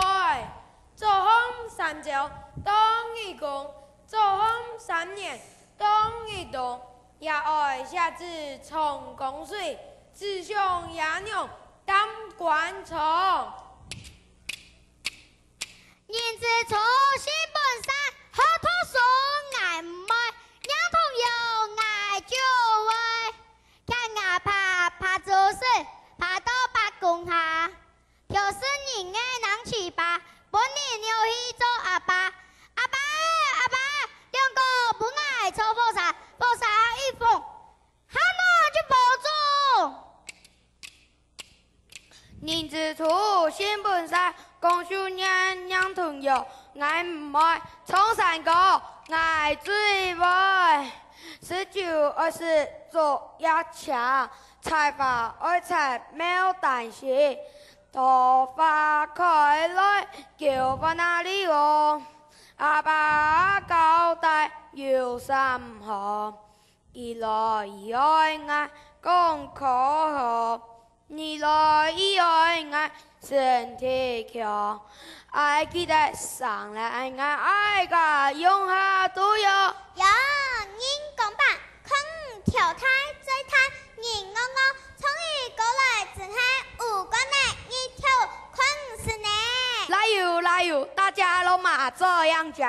早項三朝當一工，早項三年當一冬，也愛寫子長江水，子想爺娘擔官倉。人之初，性本善，好讀書𠊎毋會，認童謠𠊎就會。牽阿爸爬竹筍，爬到伯公下。 挑食人个人糍粑，分人扭去做阿爸。阿爸，阿爸，兩哥分𠊎坐火車，火車一風，下晡就無鐘。人之初，性本善，公輸念認童謠，𠊎毋會，唱山歌，𠊎最會。食酒愛食竹葉青，採花愛採牡丹心。 桃花開來，嬌花哪裡嗷？阿爸交代有三項，一來意愛𠊎功課好，二來意愛𠊎身體強，愛記得生來𠊎哀家用下肚腰。有人講吧， 看你頭大嘴大，人戇戇，唱起歌來真係有個呢，日頭睏毋死呢。來喲，來喲，大家摎馬做樣講。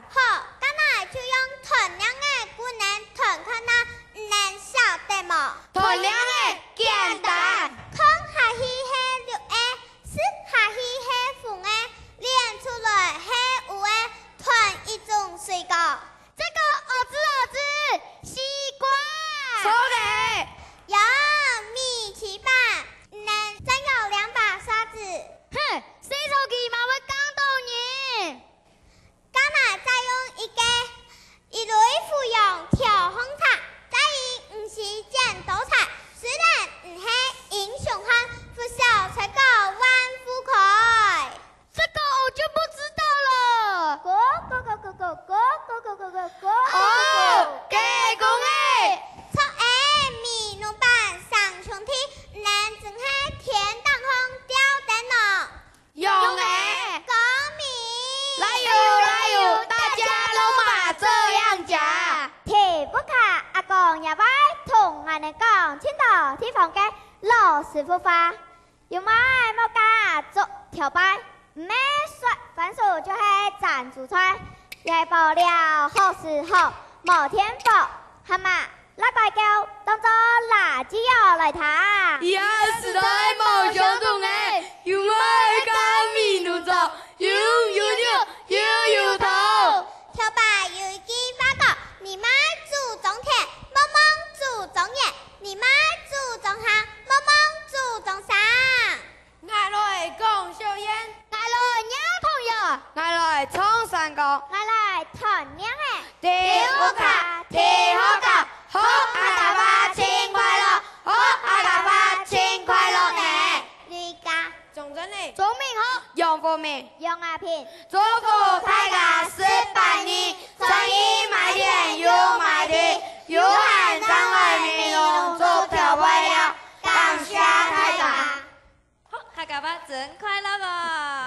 好，該𠊎就用斷領个句仔斷看啊，你等曉得無？斷領个簡單。看下去係綠个，食下去係紅个，撚出來係烏个，斷一種水果。 這個哦哝哦哝，西瓜。錯个。有米糍粑，你等正有兩把刷子。哼，細手機嘛會摃著人。該𠊎再用一個，一蕊芙蓉頭項大，該佢毋使剪刀裁，雖然毋係英雄漢，不曉吹到萬物開。 這個我就不知道了。咕咕咕咕咕咕咕咕咕咕咕。哦，雞公欸！著欸，美濃版三兄弟，你等真係天頂項吊燈籠。用欸。高明。來喲，來喲，大家摎馬做樣講。第五課，阿公也會同𠊎等講盡多地方个老師傅話。 有麼个莫加竹條擺，毋係說番薯就係斬豬菜，也係包了好食好，無添補。蛤蟆，辣雞腳，當作辣椒油來聽。這時代無相同欸，有麼个加美濃粽，又有肉，又有湯。頭擺有一句話講，你莫煮種田，莫忘煮種園，你莫煮種蝦，莫忘煮種生。 𠊎來講笑諺。𠊎來念童謠。𠊎來唱山歌。𠊎來斷領仔。第五課，第五課，學客家話盡快樂，學客家話盡快樂呢。呂嘉。鍾鎮禮。鍾明學。楊福明。楊亞萍。祝福大家食百二，賺一買田又買地，有閒正來美濃做條擺尞。感謝大家。 好，客家話真快樂哦！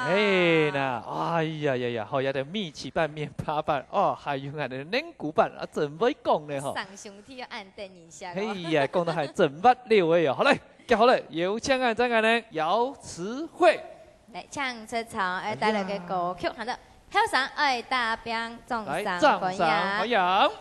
哎，那，哎呀呀呀，好，這兜米糍粑、麵包粑，哦，還有𠊎兜个龍骨粑，啊，真會講呢，吼。三兄弟恁得人惜哦。哎呀，講到還真滑溜哎喲。好嘞，接下來，有請𠊎等个呢，姚慈慧。來，請出場，愛帶來个歌曲，好的，後生愛打拚，掌聲歡迎。來，掌聲歡迎。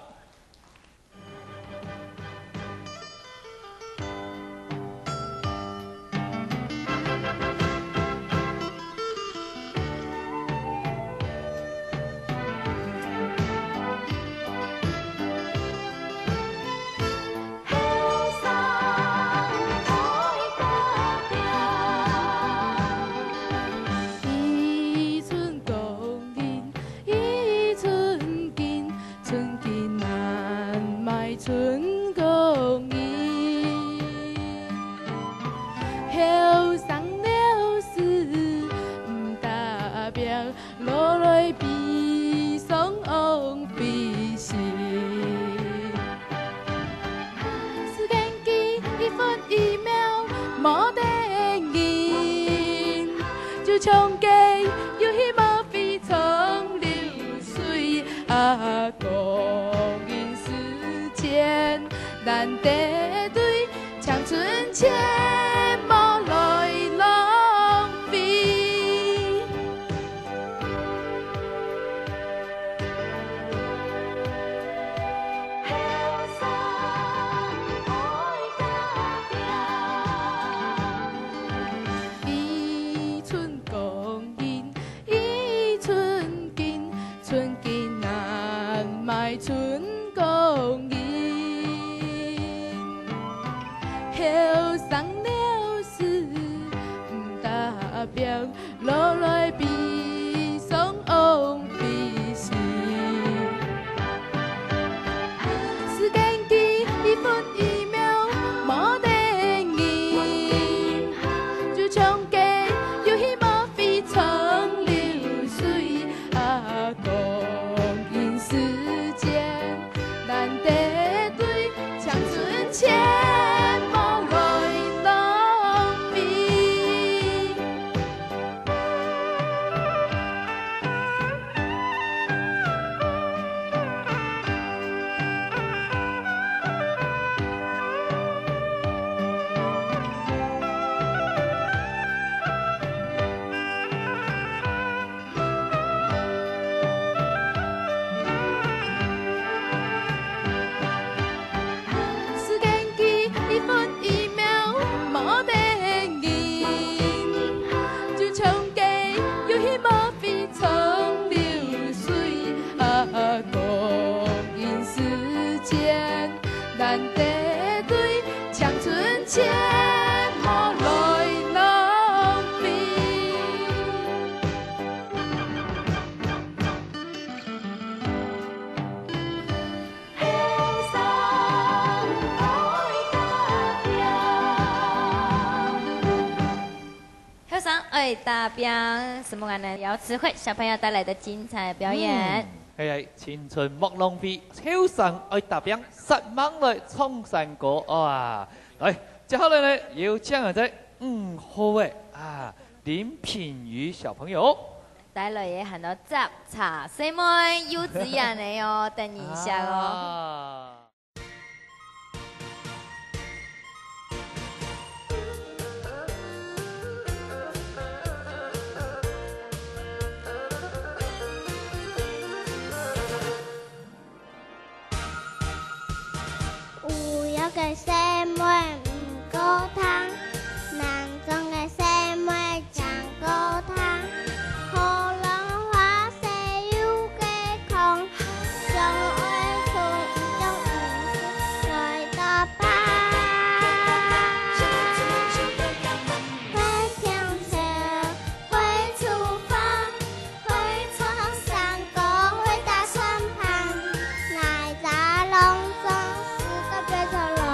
就像雞，游去無水沖流水，啊，光陰似箭，難得對，青春切莫來浪費。 一寸光阴一寸金，寸金難買寸光陰。後生了事，毋打拚，老來悲傷枉費心。時間機一分一秒無得人，就像雞，游去無水沖流水，啊，光陰似箭，難得對，青春切莫來浪費。 時間機一分一秒無得人，就像雞，游去無水沖流水，啊，光陰似箭，難得對，青春切莫來浪費。 後生愛打拚，承蒙𠊎等姚慈慧小朋友帶來的精彩表演。嗯，係啊，青春莫浪費，後生愛打拚，煞猛來唱山歌啊！來，接下來呢，有請𠊎等五號个啊，林品瑜小朋友。帶來个喊做摘茶細妹，幼稚園个哦，等一下哦。啊。 有腰个細妹毋過聽，難種个細妹正過聽。好浪花細又个空，想愛衝，毋想毋識來打拚。會聽潮，會出風， 會唱山歌，會打算盤，哪一隻攏總輸甲飛出來。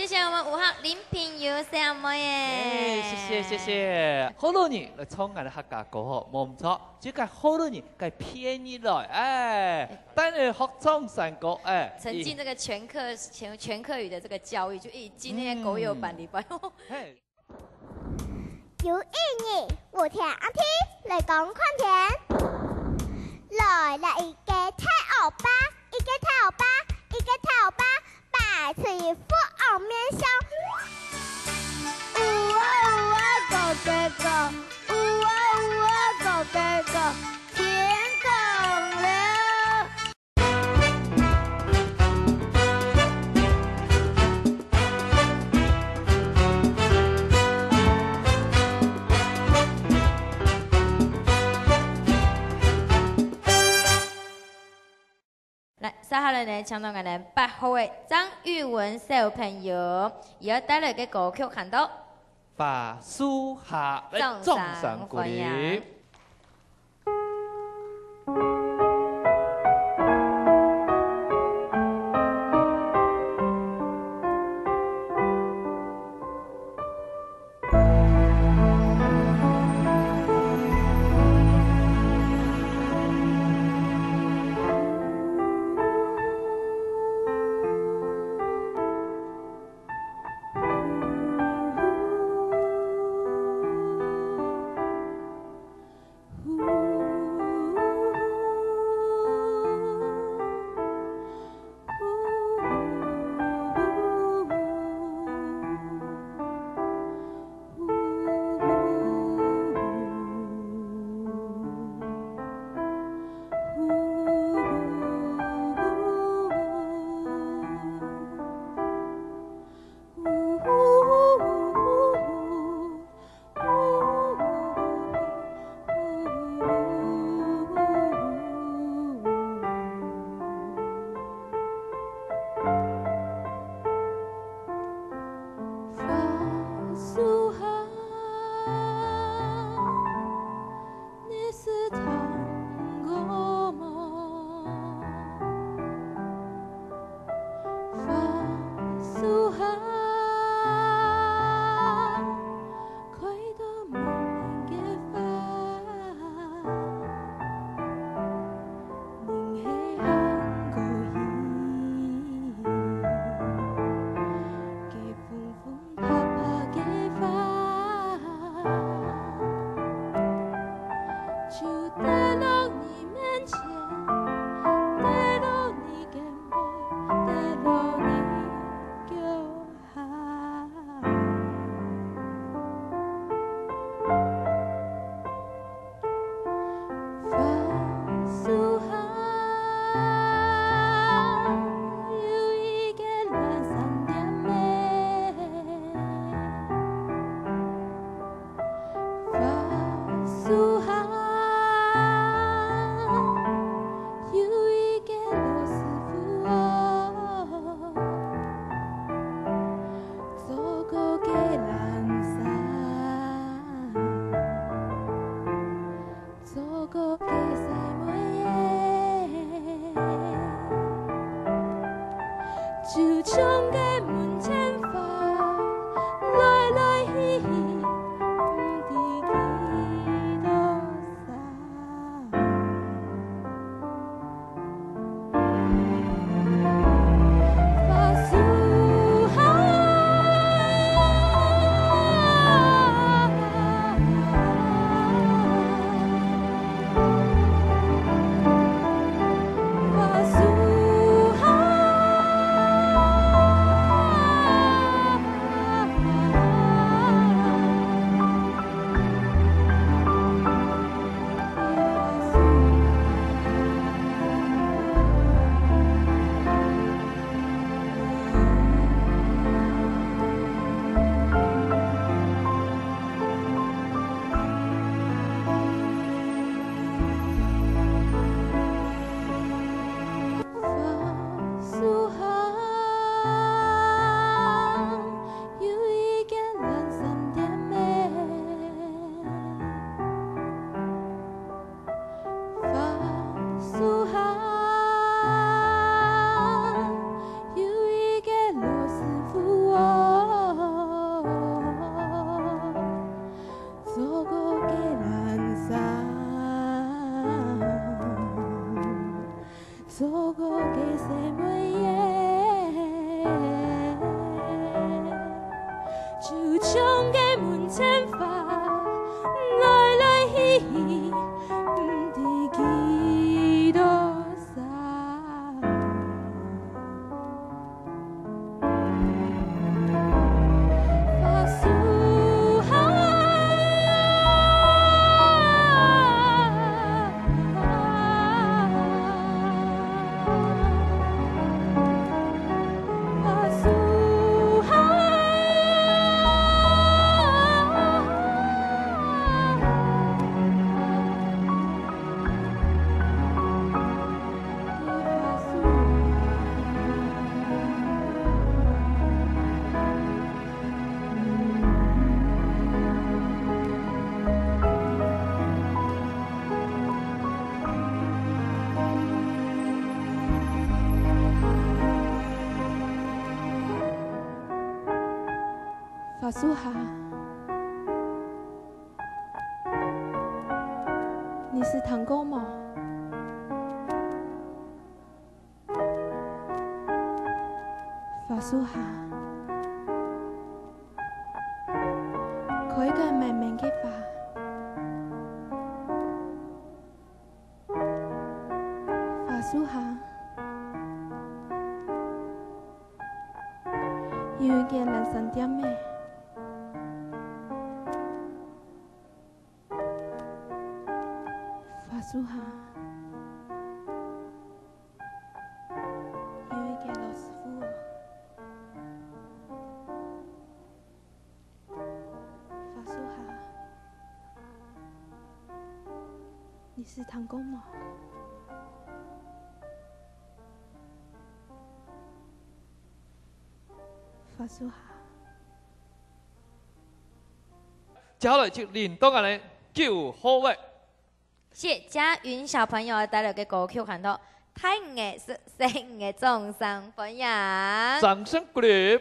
謝謝我們吳浩林品瑜小妹耶。哎，謝謝，謝謝。好多人來唱𠊎个客家歌吼，無毋著，就該好多人該便宜來，哎，等下學唱山歌，哎，沉浸這個全客，全，全客語的這個教育，就一進那些國樂班裡邊。嗯。嘿。有一日，有天阿弟來講看天，來了一個大惡霸，一個大惡霸，一個大惡霸， 擺出一副惡面相。嗚啊嗚啊，狗哥哥，嗚啊嗚啊，狗哥哥，天光了。來，接下來呢，請到𠊎等八號个張玉文小朋友，佢愛帶來个歌曲喊到《花樹下》，來，掌聲歡迎。掌聲鼓勵。哥哥个細妹仔，就像个門前花，來來去去，毋知幾多儕。 花樹下，你識聽過無？ 花樹下，開个滿滿个花。花樹下，有一間冷衫店仔。花樹下， 有一個老師傅哦。花樹下，你識聽過無？花樹下。接下來就輪到𠊎等九號位。 謝佳雲小朋友帶來个歌曲喊做《大魚仔食細魚仔》，掌聲歡迎。掌聲鼓勵。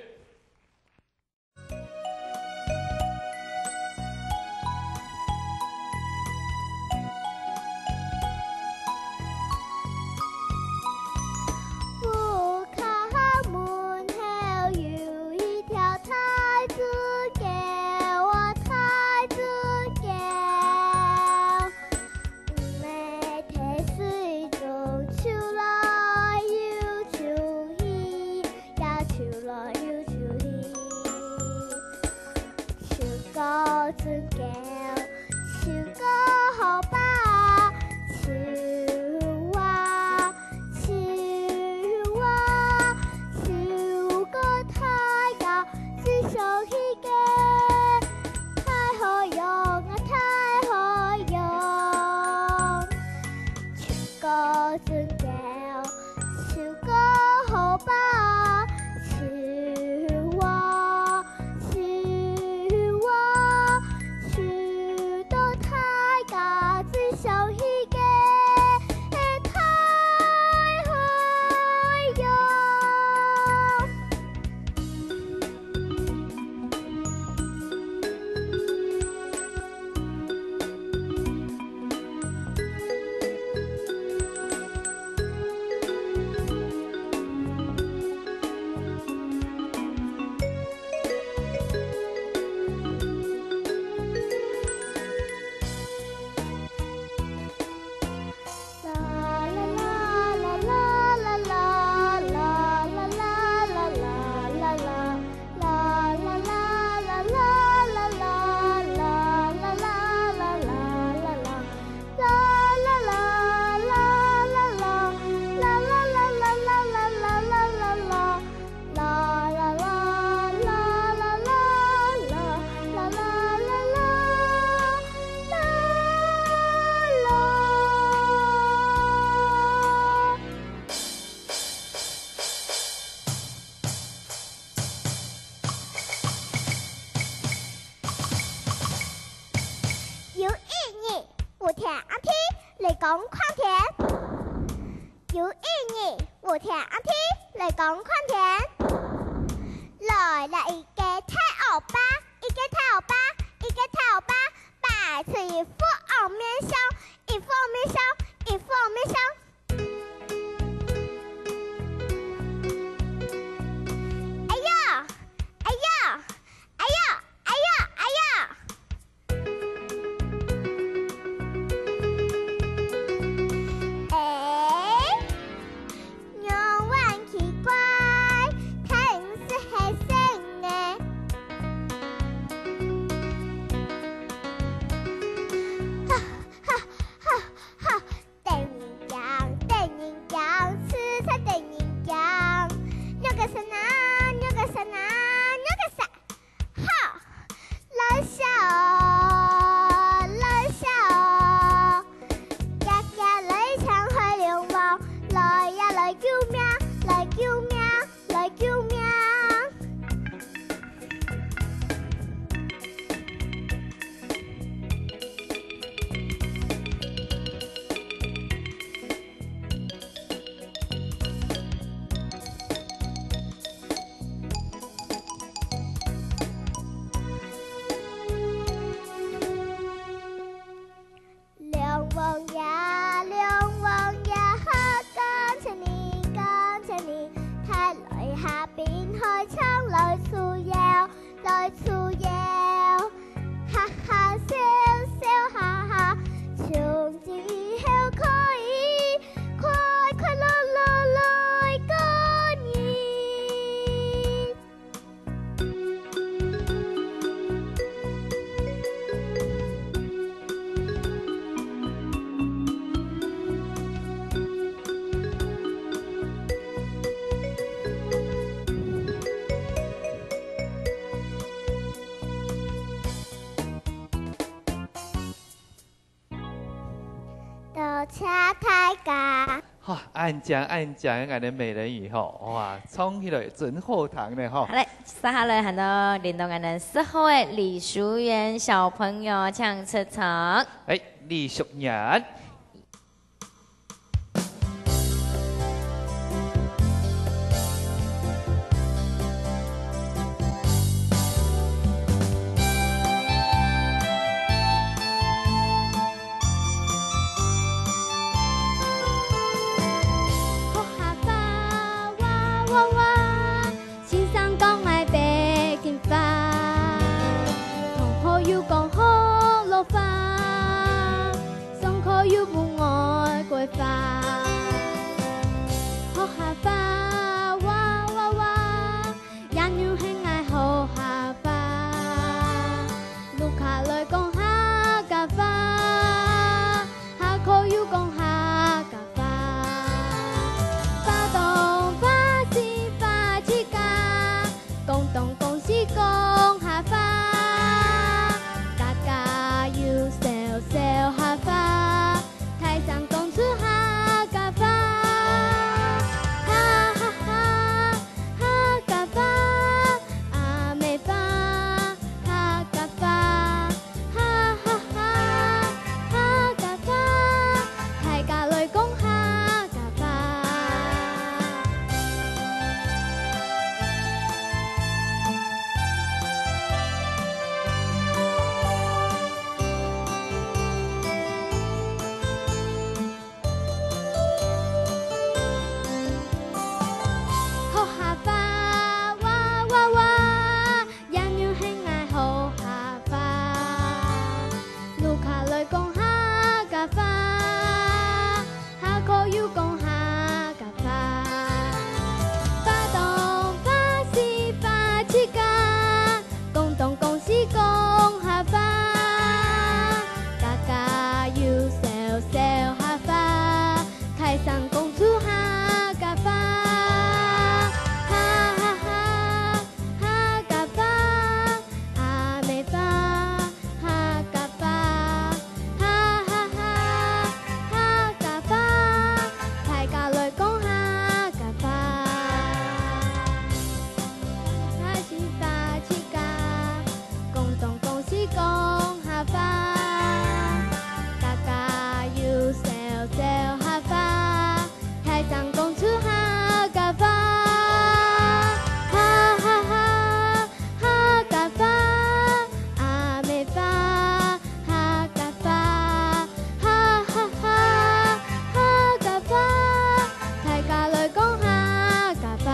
有一日，烏天阿弟來講看天。有一日，烏天阿弟來講看天。來了一個大惡霸，一個大惡霸，一個大惡霸，擺出一副惡面相，一副惡面相，一副惡面相。出得人驚。肉个聲啊，肉个聲啊，肉个聲。好，來笑哦，來笑哦，遽遽來請海龍王，來呀來救命，來救命，來救命。 龍王爺，龍王爺，好感謝你，感謝你，帶來下濱海，請來助搖，來助搖。哈哈笑笑哈哈，從此以後可以快快樂樂來過日。 多謝大家。好，恁靚恁靚个𠊎个美人魚吼，哇，唱起來真好聽呢吼。好嘞，接下來還有輪到𠊎个十號个李淑燕小朋友，請出場。哎，李淑燕。 學客話，哇哇哇，先生講𠊎北京話，同學又講學老話，上課又問外國話。學客話，哇哇哇， 也有係𠊎學客話，屋下來講客家話，下課又講客家話。花東、花西、花自家，廣東、廣西講客話，家家有小小客話，大聲講出客家話。哈哈哈！ 客家話，阿姆話，客家話，哈哈哈！客家話，大家來講客家話。學客話，哇哇哇，也有係𠊎學客話。屋下來講客家話，下課又講客家話。花東、花西、花自家， 廣東、廣西講客話，家家有小小客話，大聲講出客家話。哈哈哈！客家話，阿姆話，客家話，哈哈哈！客家話，大家來講客家話。 花西花自家，廣東廣西講客話，家家有小小客話，大聲講出客家話。哈哈哈！客家話，阿姆話，客家話，哈哈哈！客家話，大家來講客家話。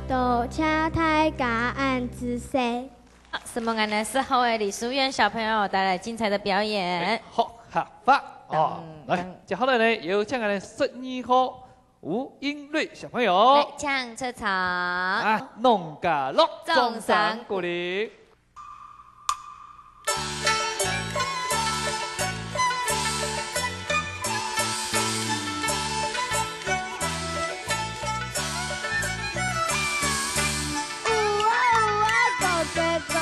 多謝大家恁仔細。好，承蒙𠊎等十號个李淑燕小朋友帶來精彩的表演。哎，好，客話哦。嗯，來，嗯。接下來呢，有請𠊎等十二號吳英瑞小朋友。來，請出場。啊，農家樂，掌聲鼓勵。掌聲鼓勵。 有啊有啊，哥哥哥，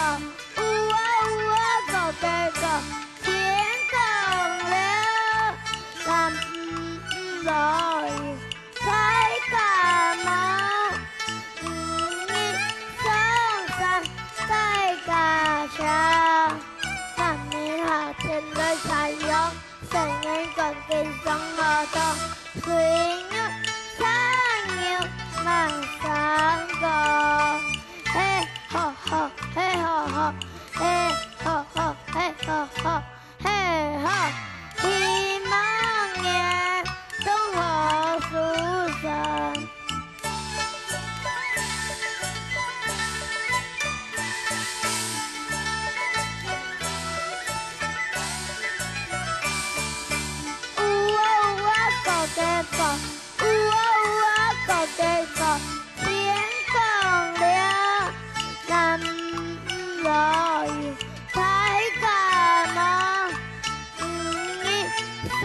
有啊有啊，哥哥哥，天光了，男女老幼大家忙，女人上山大家搶，男人下田來插秧。 細人趕緊上學堂，水牛、田牛滿山坡。嘿吼吼，嘿吼吼，嘿吼吼，嘿吼吼，嘿吼，希望年冬好收成。 有啊有啊，哥哥哥，有啊有啊，哥哥哥，天光了，男女老幼大家忙，女人上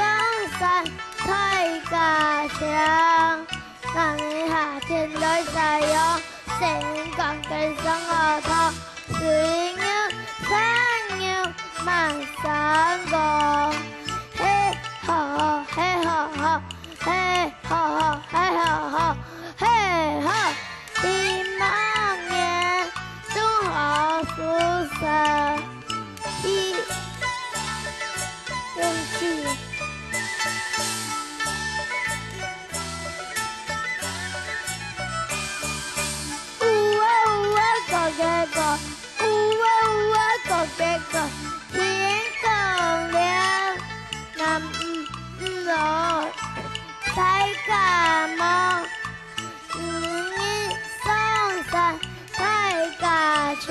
山大家搶。 男人下田來插秧，細人趕緊上學堂，水牛、田牛滿山坡。嘿吼吼，嘿吼吼，嘿吼吼，嘿吼吼，嘿吼，希望年冬好收成。 一，生气。有啊有啊，哥哥哥，有啊有啊，哥哥哥，天光了，男女老幼大家忙，女人上山大家搶。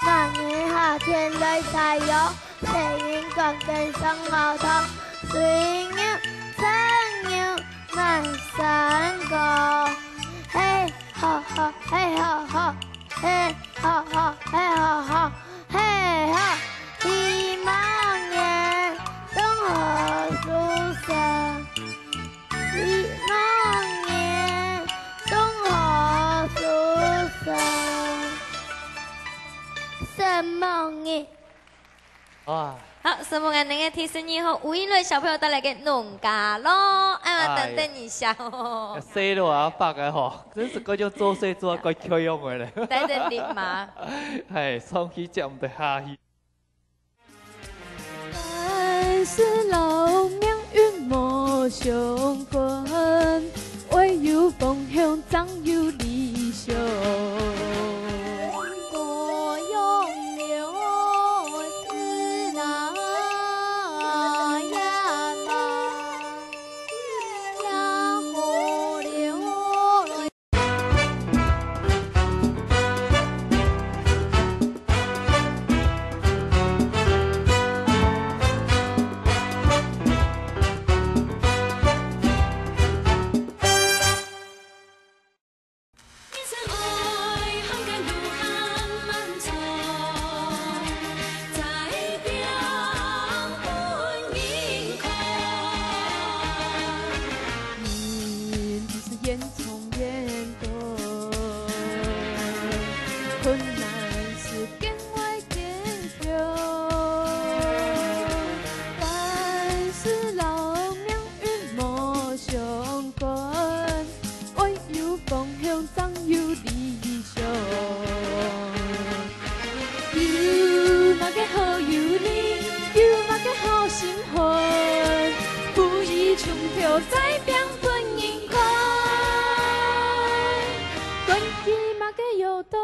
男人下田來插秧，細人趕緊上學堂，水牛、田牛滿山坡。嘿吼吼，嘿吼吼，嘿吼吼，嘿吼吼，嘿吼，希望年冬好收成。 希望年冬好收成。承蒙你。哇。好，承蒙𠊎等个第十二號吳英瑞小朋友帶來个農家樂，哎呀，哎呀。等等一下哦。細路啊，發个吼，真是个就做事做到怪巧用个咧。等等你嘛。嘿，上去接毋得下去。 凡事摎命運無相關，愛有方向正有理想。人毋是煙囪煙灰，困難是境外堅強。凡事摎命運無相關，愛有方向正有理想。有麼个好憂慮，有麼个好心寒？ 不如從頭再拚分人看。趕去麼个搖動，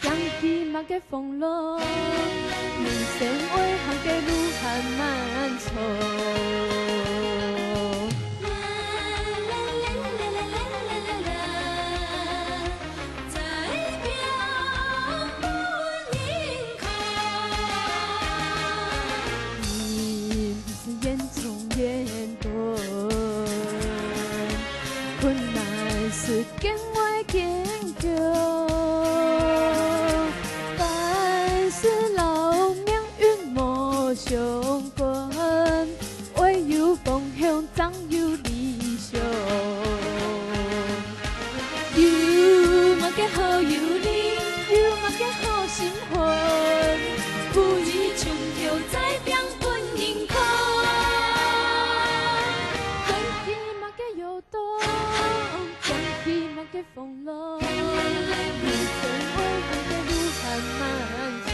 行去麼个風浪，人生愛行个路還漫長。 人毋是煙囪煙灰，世間愛堅強，凡事摎命運無相關，愛有方向正有理想。有麼个好憂慮，有麼个好心煩，不如從頭再拚分人看。還記麼个腰 痛，還記麼个風浪，明天愛行个路還漫長。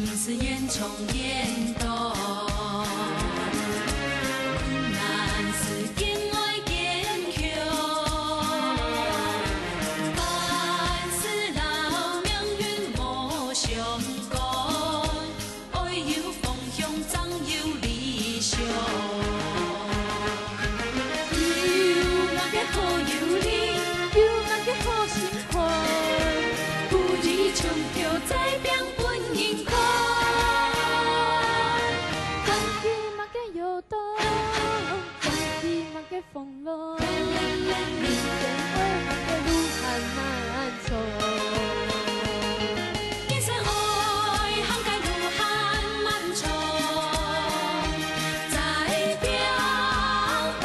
人生延長延短，困難世間愛堅強，凡事摎命運無相關。 愛有方向正有理想。有麼个好憂慮，有麼个好心煩，不如從頭再拚分人看。還記麼个腰痛，還記麼个風浪，明天愛行个路還漫長。 人生愛行个路還漫長，再拚分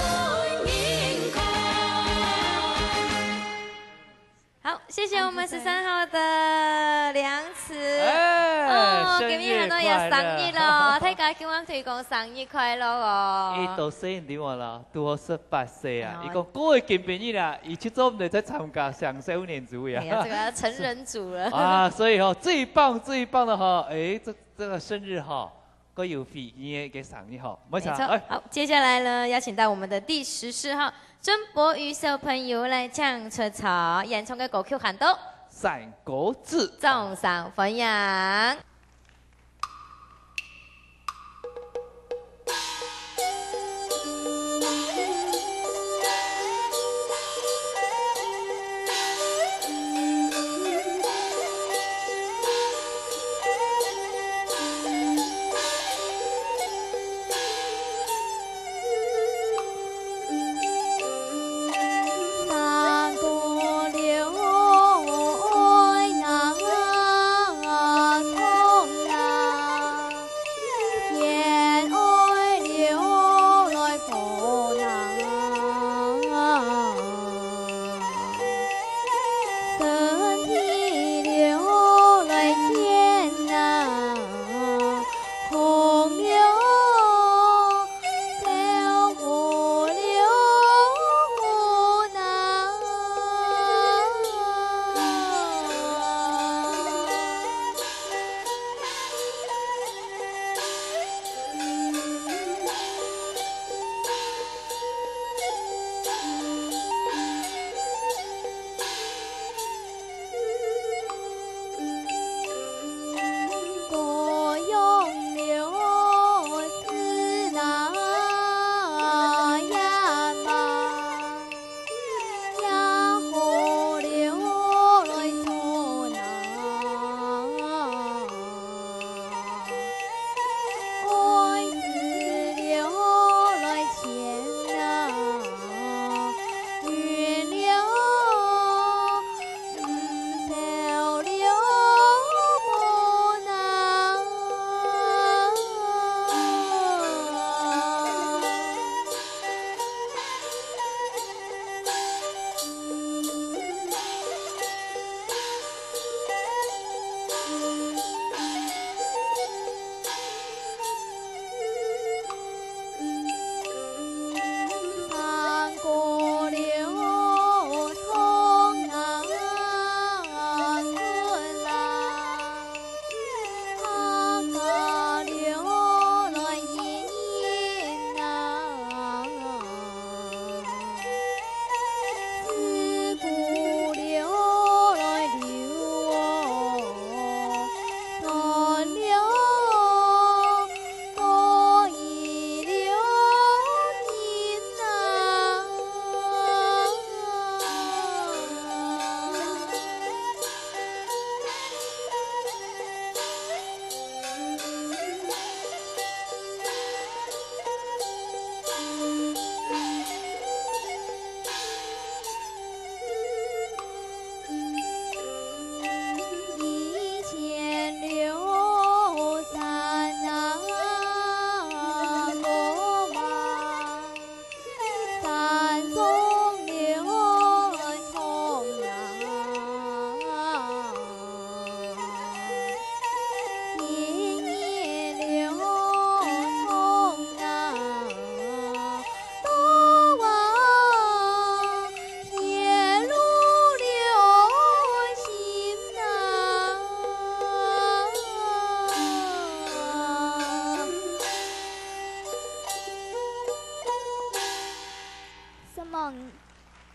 人看。好，謝謝我們十三號的梁慈。哎，哦，今日還多有生日咯，大家今晚推廣生日快樂哦。佢都生日了啦，拄好十八歲啊。哦。佢講過个今晡日啊，佢就做毋得再參加享壽年組呀。哎呀，這個要成人組了。啊，所以吼，最棒最棒的吼，哎，這這個生日吼，各有回憶个生日吼，沒錯，沒錯。哎。好，接下來呢，邀請到我們的第十四號曾博宇小朋友來唱出場，演唱个歌曲喊到《山歌子》，掌聲歡迎。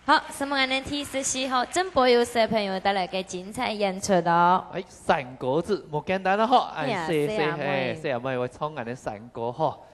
好，承蒙𠊎等第十四號，真寶有小朋友帶來个精彩演出哦。哎，山歌子，無簡單哦，吼。哎，呀，細，細，細阿妹。嘿，細阿妹會唱𠊎等山歌吼。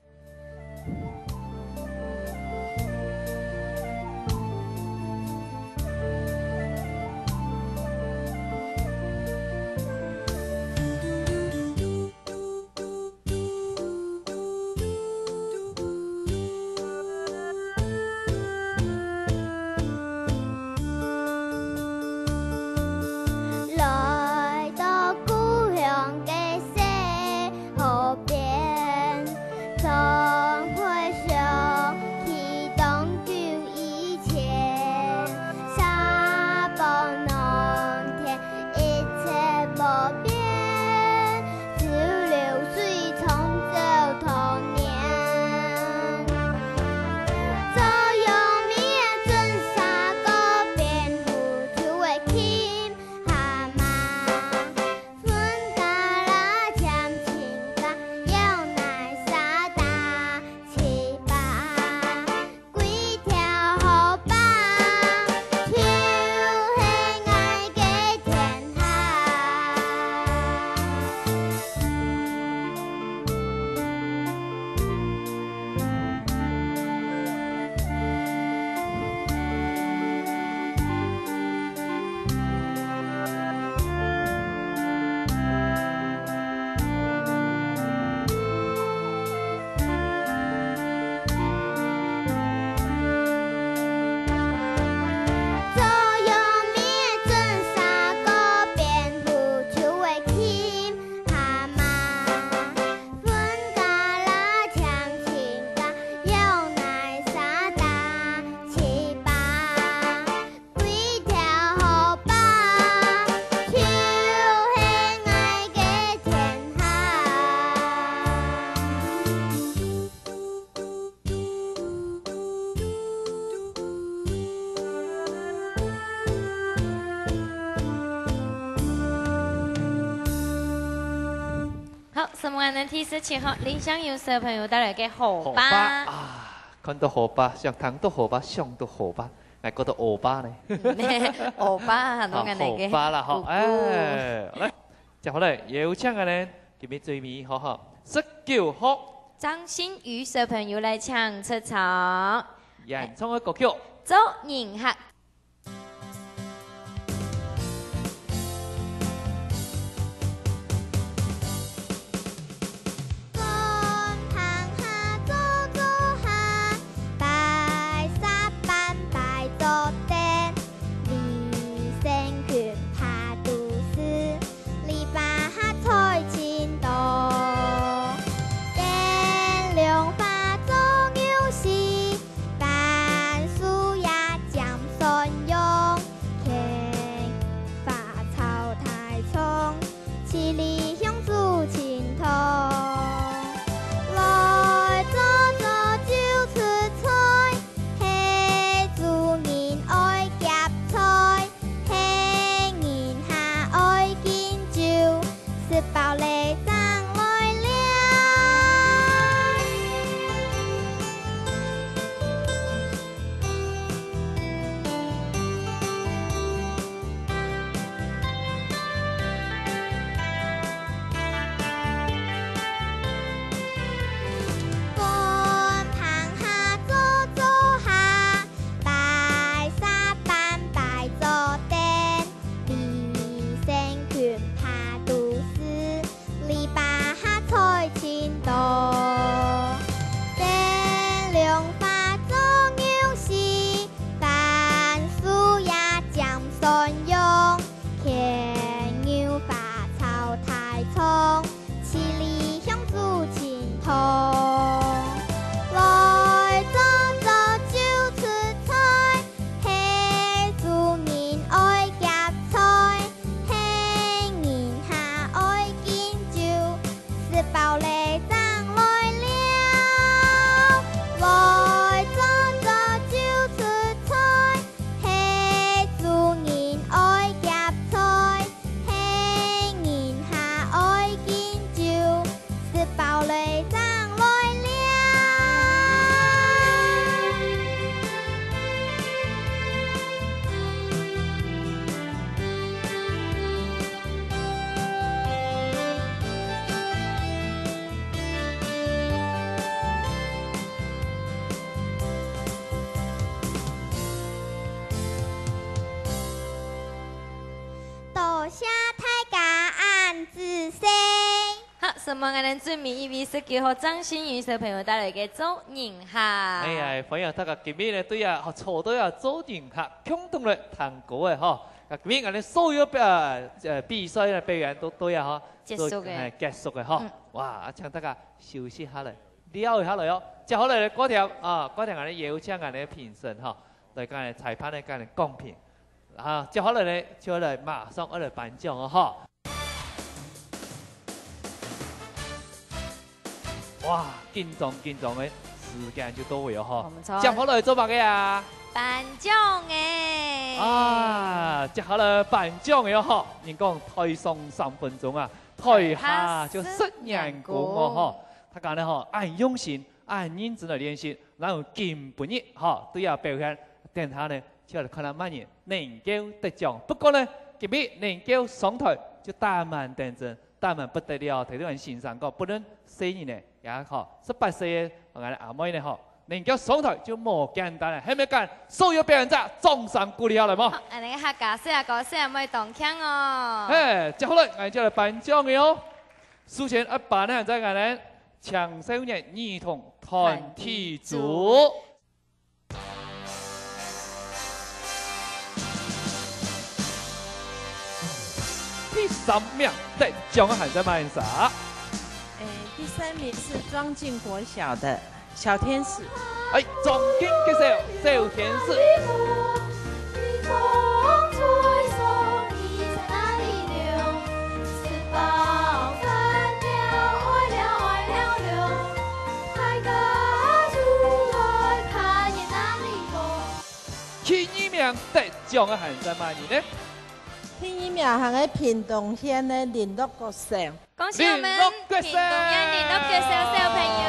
好，承蒙𠊎等第十七號，林香友小朋友帶來个河壩。河壩啊，看到河壩，想聽到河壩，想到河壩，𠊎覺得河壩呢。河壩啊，啊，當然那個河壩啦，吼，姑姑。哎，來，接下來有請𠊎等今日最尾，好好，十九號。張馨予小朋友來請出場。演唱个歌曲。做人客。承蒙𠊎等最尾一位十九號張馨予小朋友帶來个《做人客》。哎呀，歡迎大家今日呢，對啊，坐到啊《做人客》，共同來聽歌个吼。啊，今日𠊎等所有表，呃，比賽个表演都對啊吼，結束个。哎，結束个吼。嗯。哇，啊，請大家休息下來，尞一下來哦。接下來呢，歌廳啊，歌廳𠊎等邀請𠊎等个評審吼，來跟𠊎等裁判呢，跟𠊎等公平。啊，接下來呢，就來馬上要來頒獎哦吼。 哇，緊張緊張个時間就到位哦吼。無錯。接下來做麼个啊？頒獎个。啊，接下來頒獎个哦吼。人講台上三分鐘啊，台下就十年功哦吼。大家呢吼，恁用心，恁認真來練習，哪有今晡日吼，對啊表現，等下呢，就要看下麼人能夠得獎。不過呢，今日能夠上台就當蠻得人，當蠻不得了，頭先先生講，不論細人呢， 也好，十八歲个𠊎个阿妹呢吼，能夠上台就無簡單了，係毋係？跟所有表演者掌聲鼓勵下來無？好，恁樣客家細阿哥、細阿妹當慶哦。嘿，接下來，𠊎就來頒獎个哦。首先，一班呢，在𠊎等青少年兒童團體組。 第三名得獎个還在麼人儕？誒，第三名是莊敬國小的小天使。哎，莊敬國小小天使。第二名得獎个還在麼人呢？第二名還係屏東縣个麟洛國小。恭喜我們麟洛國小。屏東縣麟洛國小小朋友。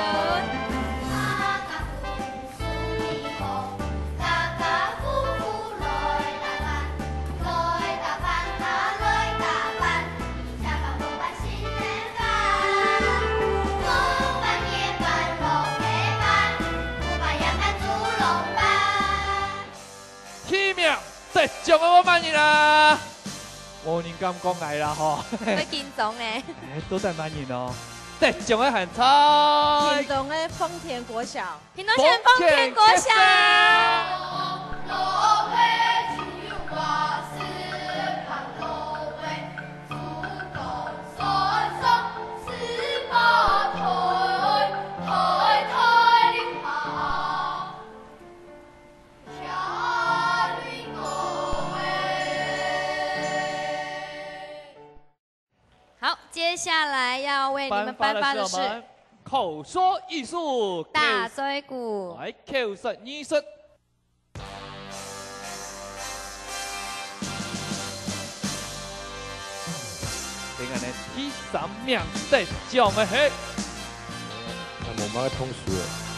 第一名得獎个係麼人啊？無人敢講𠊎啦吼。會緊張呢。哎，到底麼人哦？得獎个還在屏東个豐田國小。屏東縣豐田國小。好，接下來要為你們頒發的是頒發的是我們口說藝術。打嘴鼓。來，口說藝術。 今日呢，第三名得獎个係，那無麼个通輸个，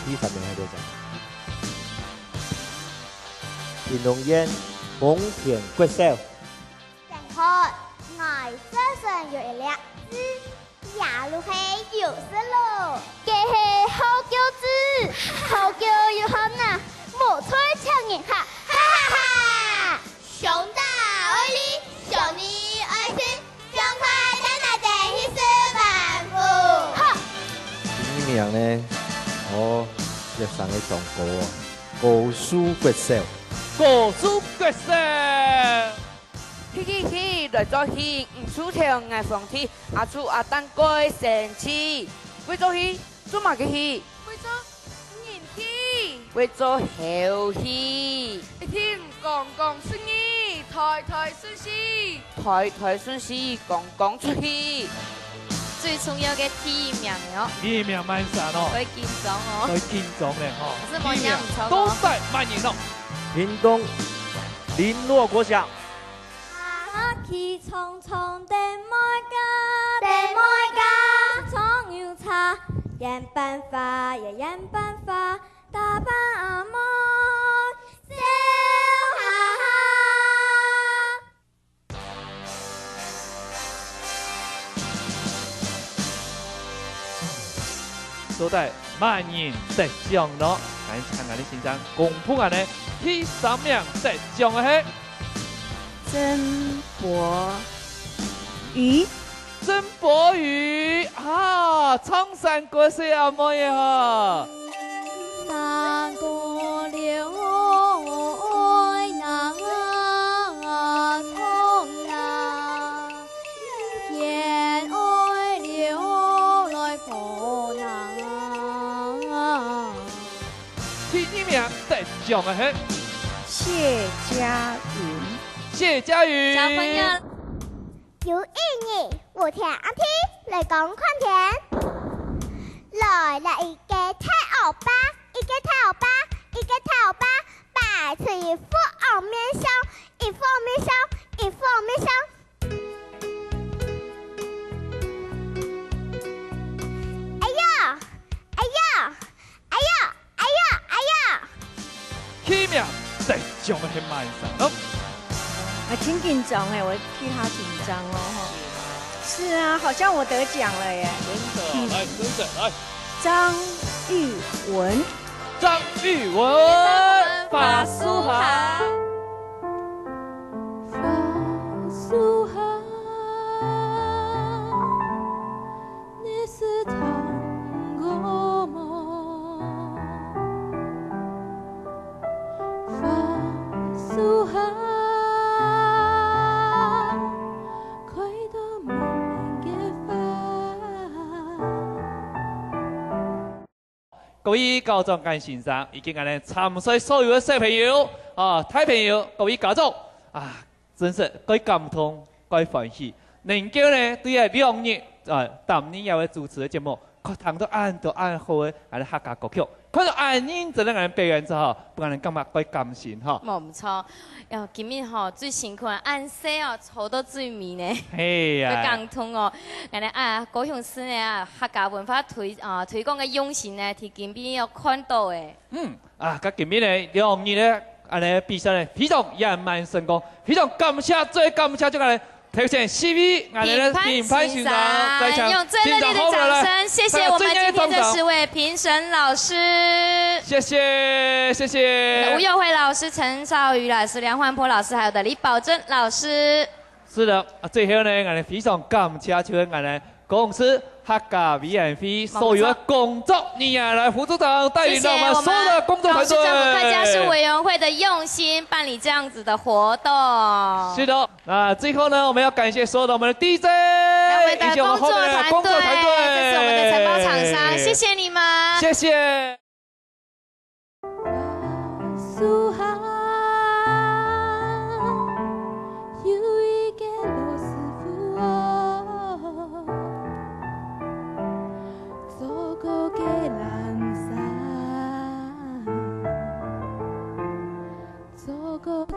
第三名係多少？屏東縣豐田國小。等下，𠊎手上有一粒痣。 也就係有事咯。該係好救子，好救有好拿，無在請人客，哈哈哈！上帝愛你，上帝愛心，上帝帶𠊎兜去食飯哦。哈！第二名呢？哦，這三个上高啊，高樹國小。高樹國小。 去去去，來做戲，毋就聽𠊎放屁，阿叔阿丹蓋生氣。會做戲，做麼个戲？會做人氣。會做猴戲。一定講講順意，台台順勢。台台順勢，講講出氣。最重要个第一名哦。第一名滿山哦。會緊張哦。會緊張咧吼。可是無影毋錯哦。第一名都在滿人哦。屏東麟洛國小。 阿媽起床床，等妹仔，等妹仔，沖牛茶，演扮花呀演扮花，打扮阿妹，笑哈哈。 到底麼人得獎咯？𠊎請𠊎兜先生公布恁呢，第三名得獎个係曾博瑜。曾寶儀啊，唱山歌係阿妹个哈。山歌流愛哪唱哪，天愛流來報哪。第二名得獎个係謝佳雲。謝佳雲。小朋友， 有一日，有天阿弟來講看天，來了一個大惡霸，一個大惡霸，一個大惡霸，擺出一副惡面相，一副惡面相，一副惡面相。哎呀，哎呀，哎呀， 哎呀，哎呀！第一名得獎个係麼儕呢？啊，挺緊張欸，我替他緊張哦，吼。是啊，好像我得獎了耶。真的，來，跟著，來。張玉文。張玉文，法師好。法師好。 你是聽過無？放手下，開到滿面个花。 各位校長、先生，以及𠊎等參賽所有个小朋友、啊，大朋友，各位家長，啊，真實蓋感動、蓋歡喜，能夠呢，對這兩日，啊，擔任這位主持个節目，看聽到恁多恁好个，𠊎等客家歌曲，看到恁認真个𠊎等表演者吼，分𠊎等感覺蓋感心吼。無毋著，喲，今日吼，最辛苦啊，恁細哦，坐到最尾呢。係啊。蓋感動哦。𠊎等啊，高雄市呢啊，客家文化推，啊，推廣个用心呢，在今晡日有看到欸。 嗯，啊，該今日呢，兩日呢，恁呢比賽呢，非常圓滿成功，非常感謝，最感謝就𠊎等頭前四位，𠊎等呢評判先生，在場，用最熱烈的掌聲，謝謝我們今天的四位評審老師。謝謝，謝謝。吳友輝老師、陳兆瑜老師、梁煥波老師，還有的李寶珍老師。 是的，啊，最後呢，𠊎等非常感謝，就係𠊎等公司客家委員會所有个工作人員，來，副組長帶領我們所有的工作團隊。謝謝我們高雄市政府客家事務委員會的用心辦理這樣子的活動。是的，那最後呢，我們要感謝所有的我們的DJ，還有我們的以及我們後面的工作團隊，工作團隊，這是我們的承包廠商，謝謝你們。謝謝。 樹下有一個老師傅哦，做過个藍衫，做過个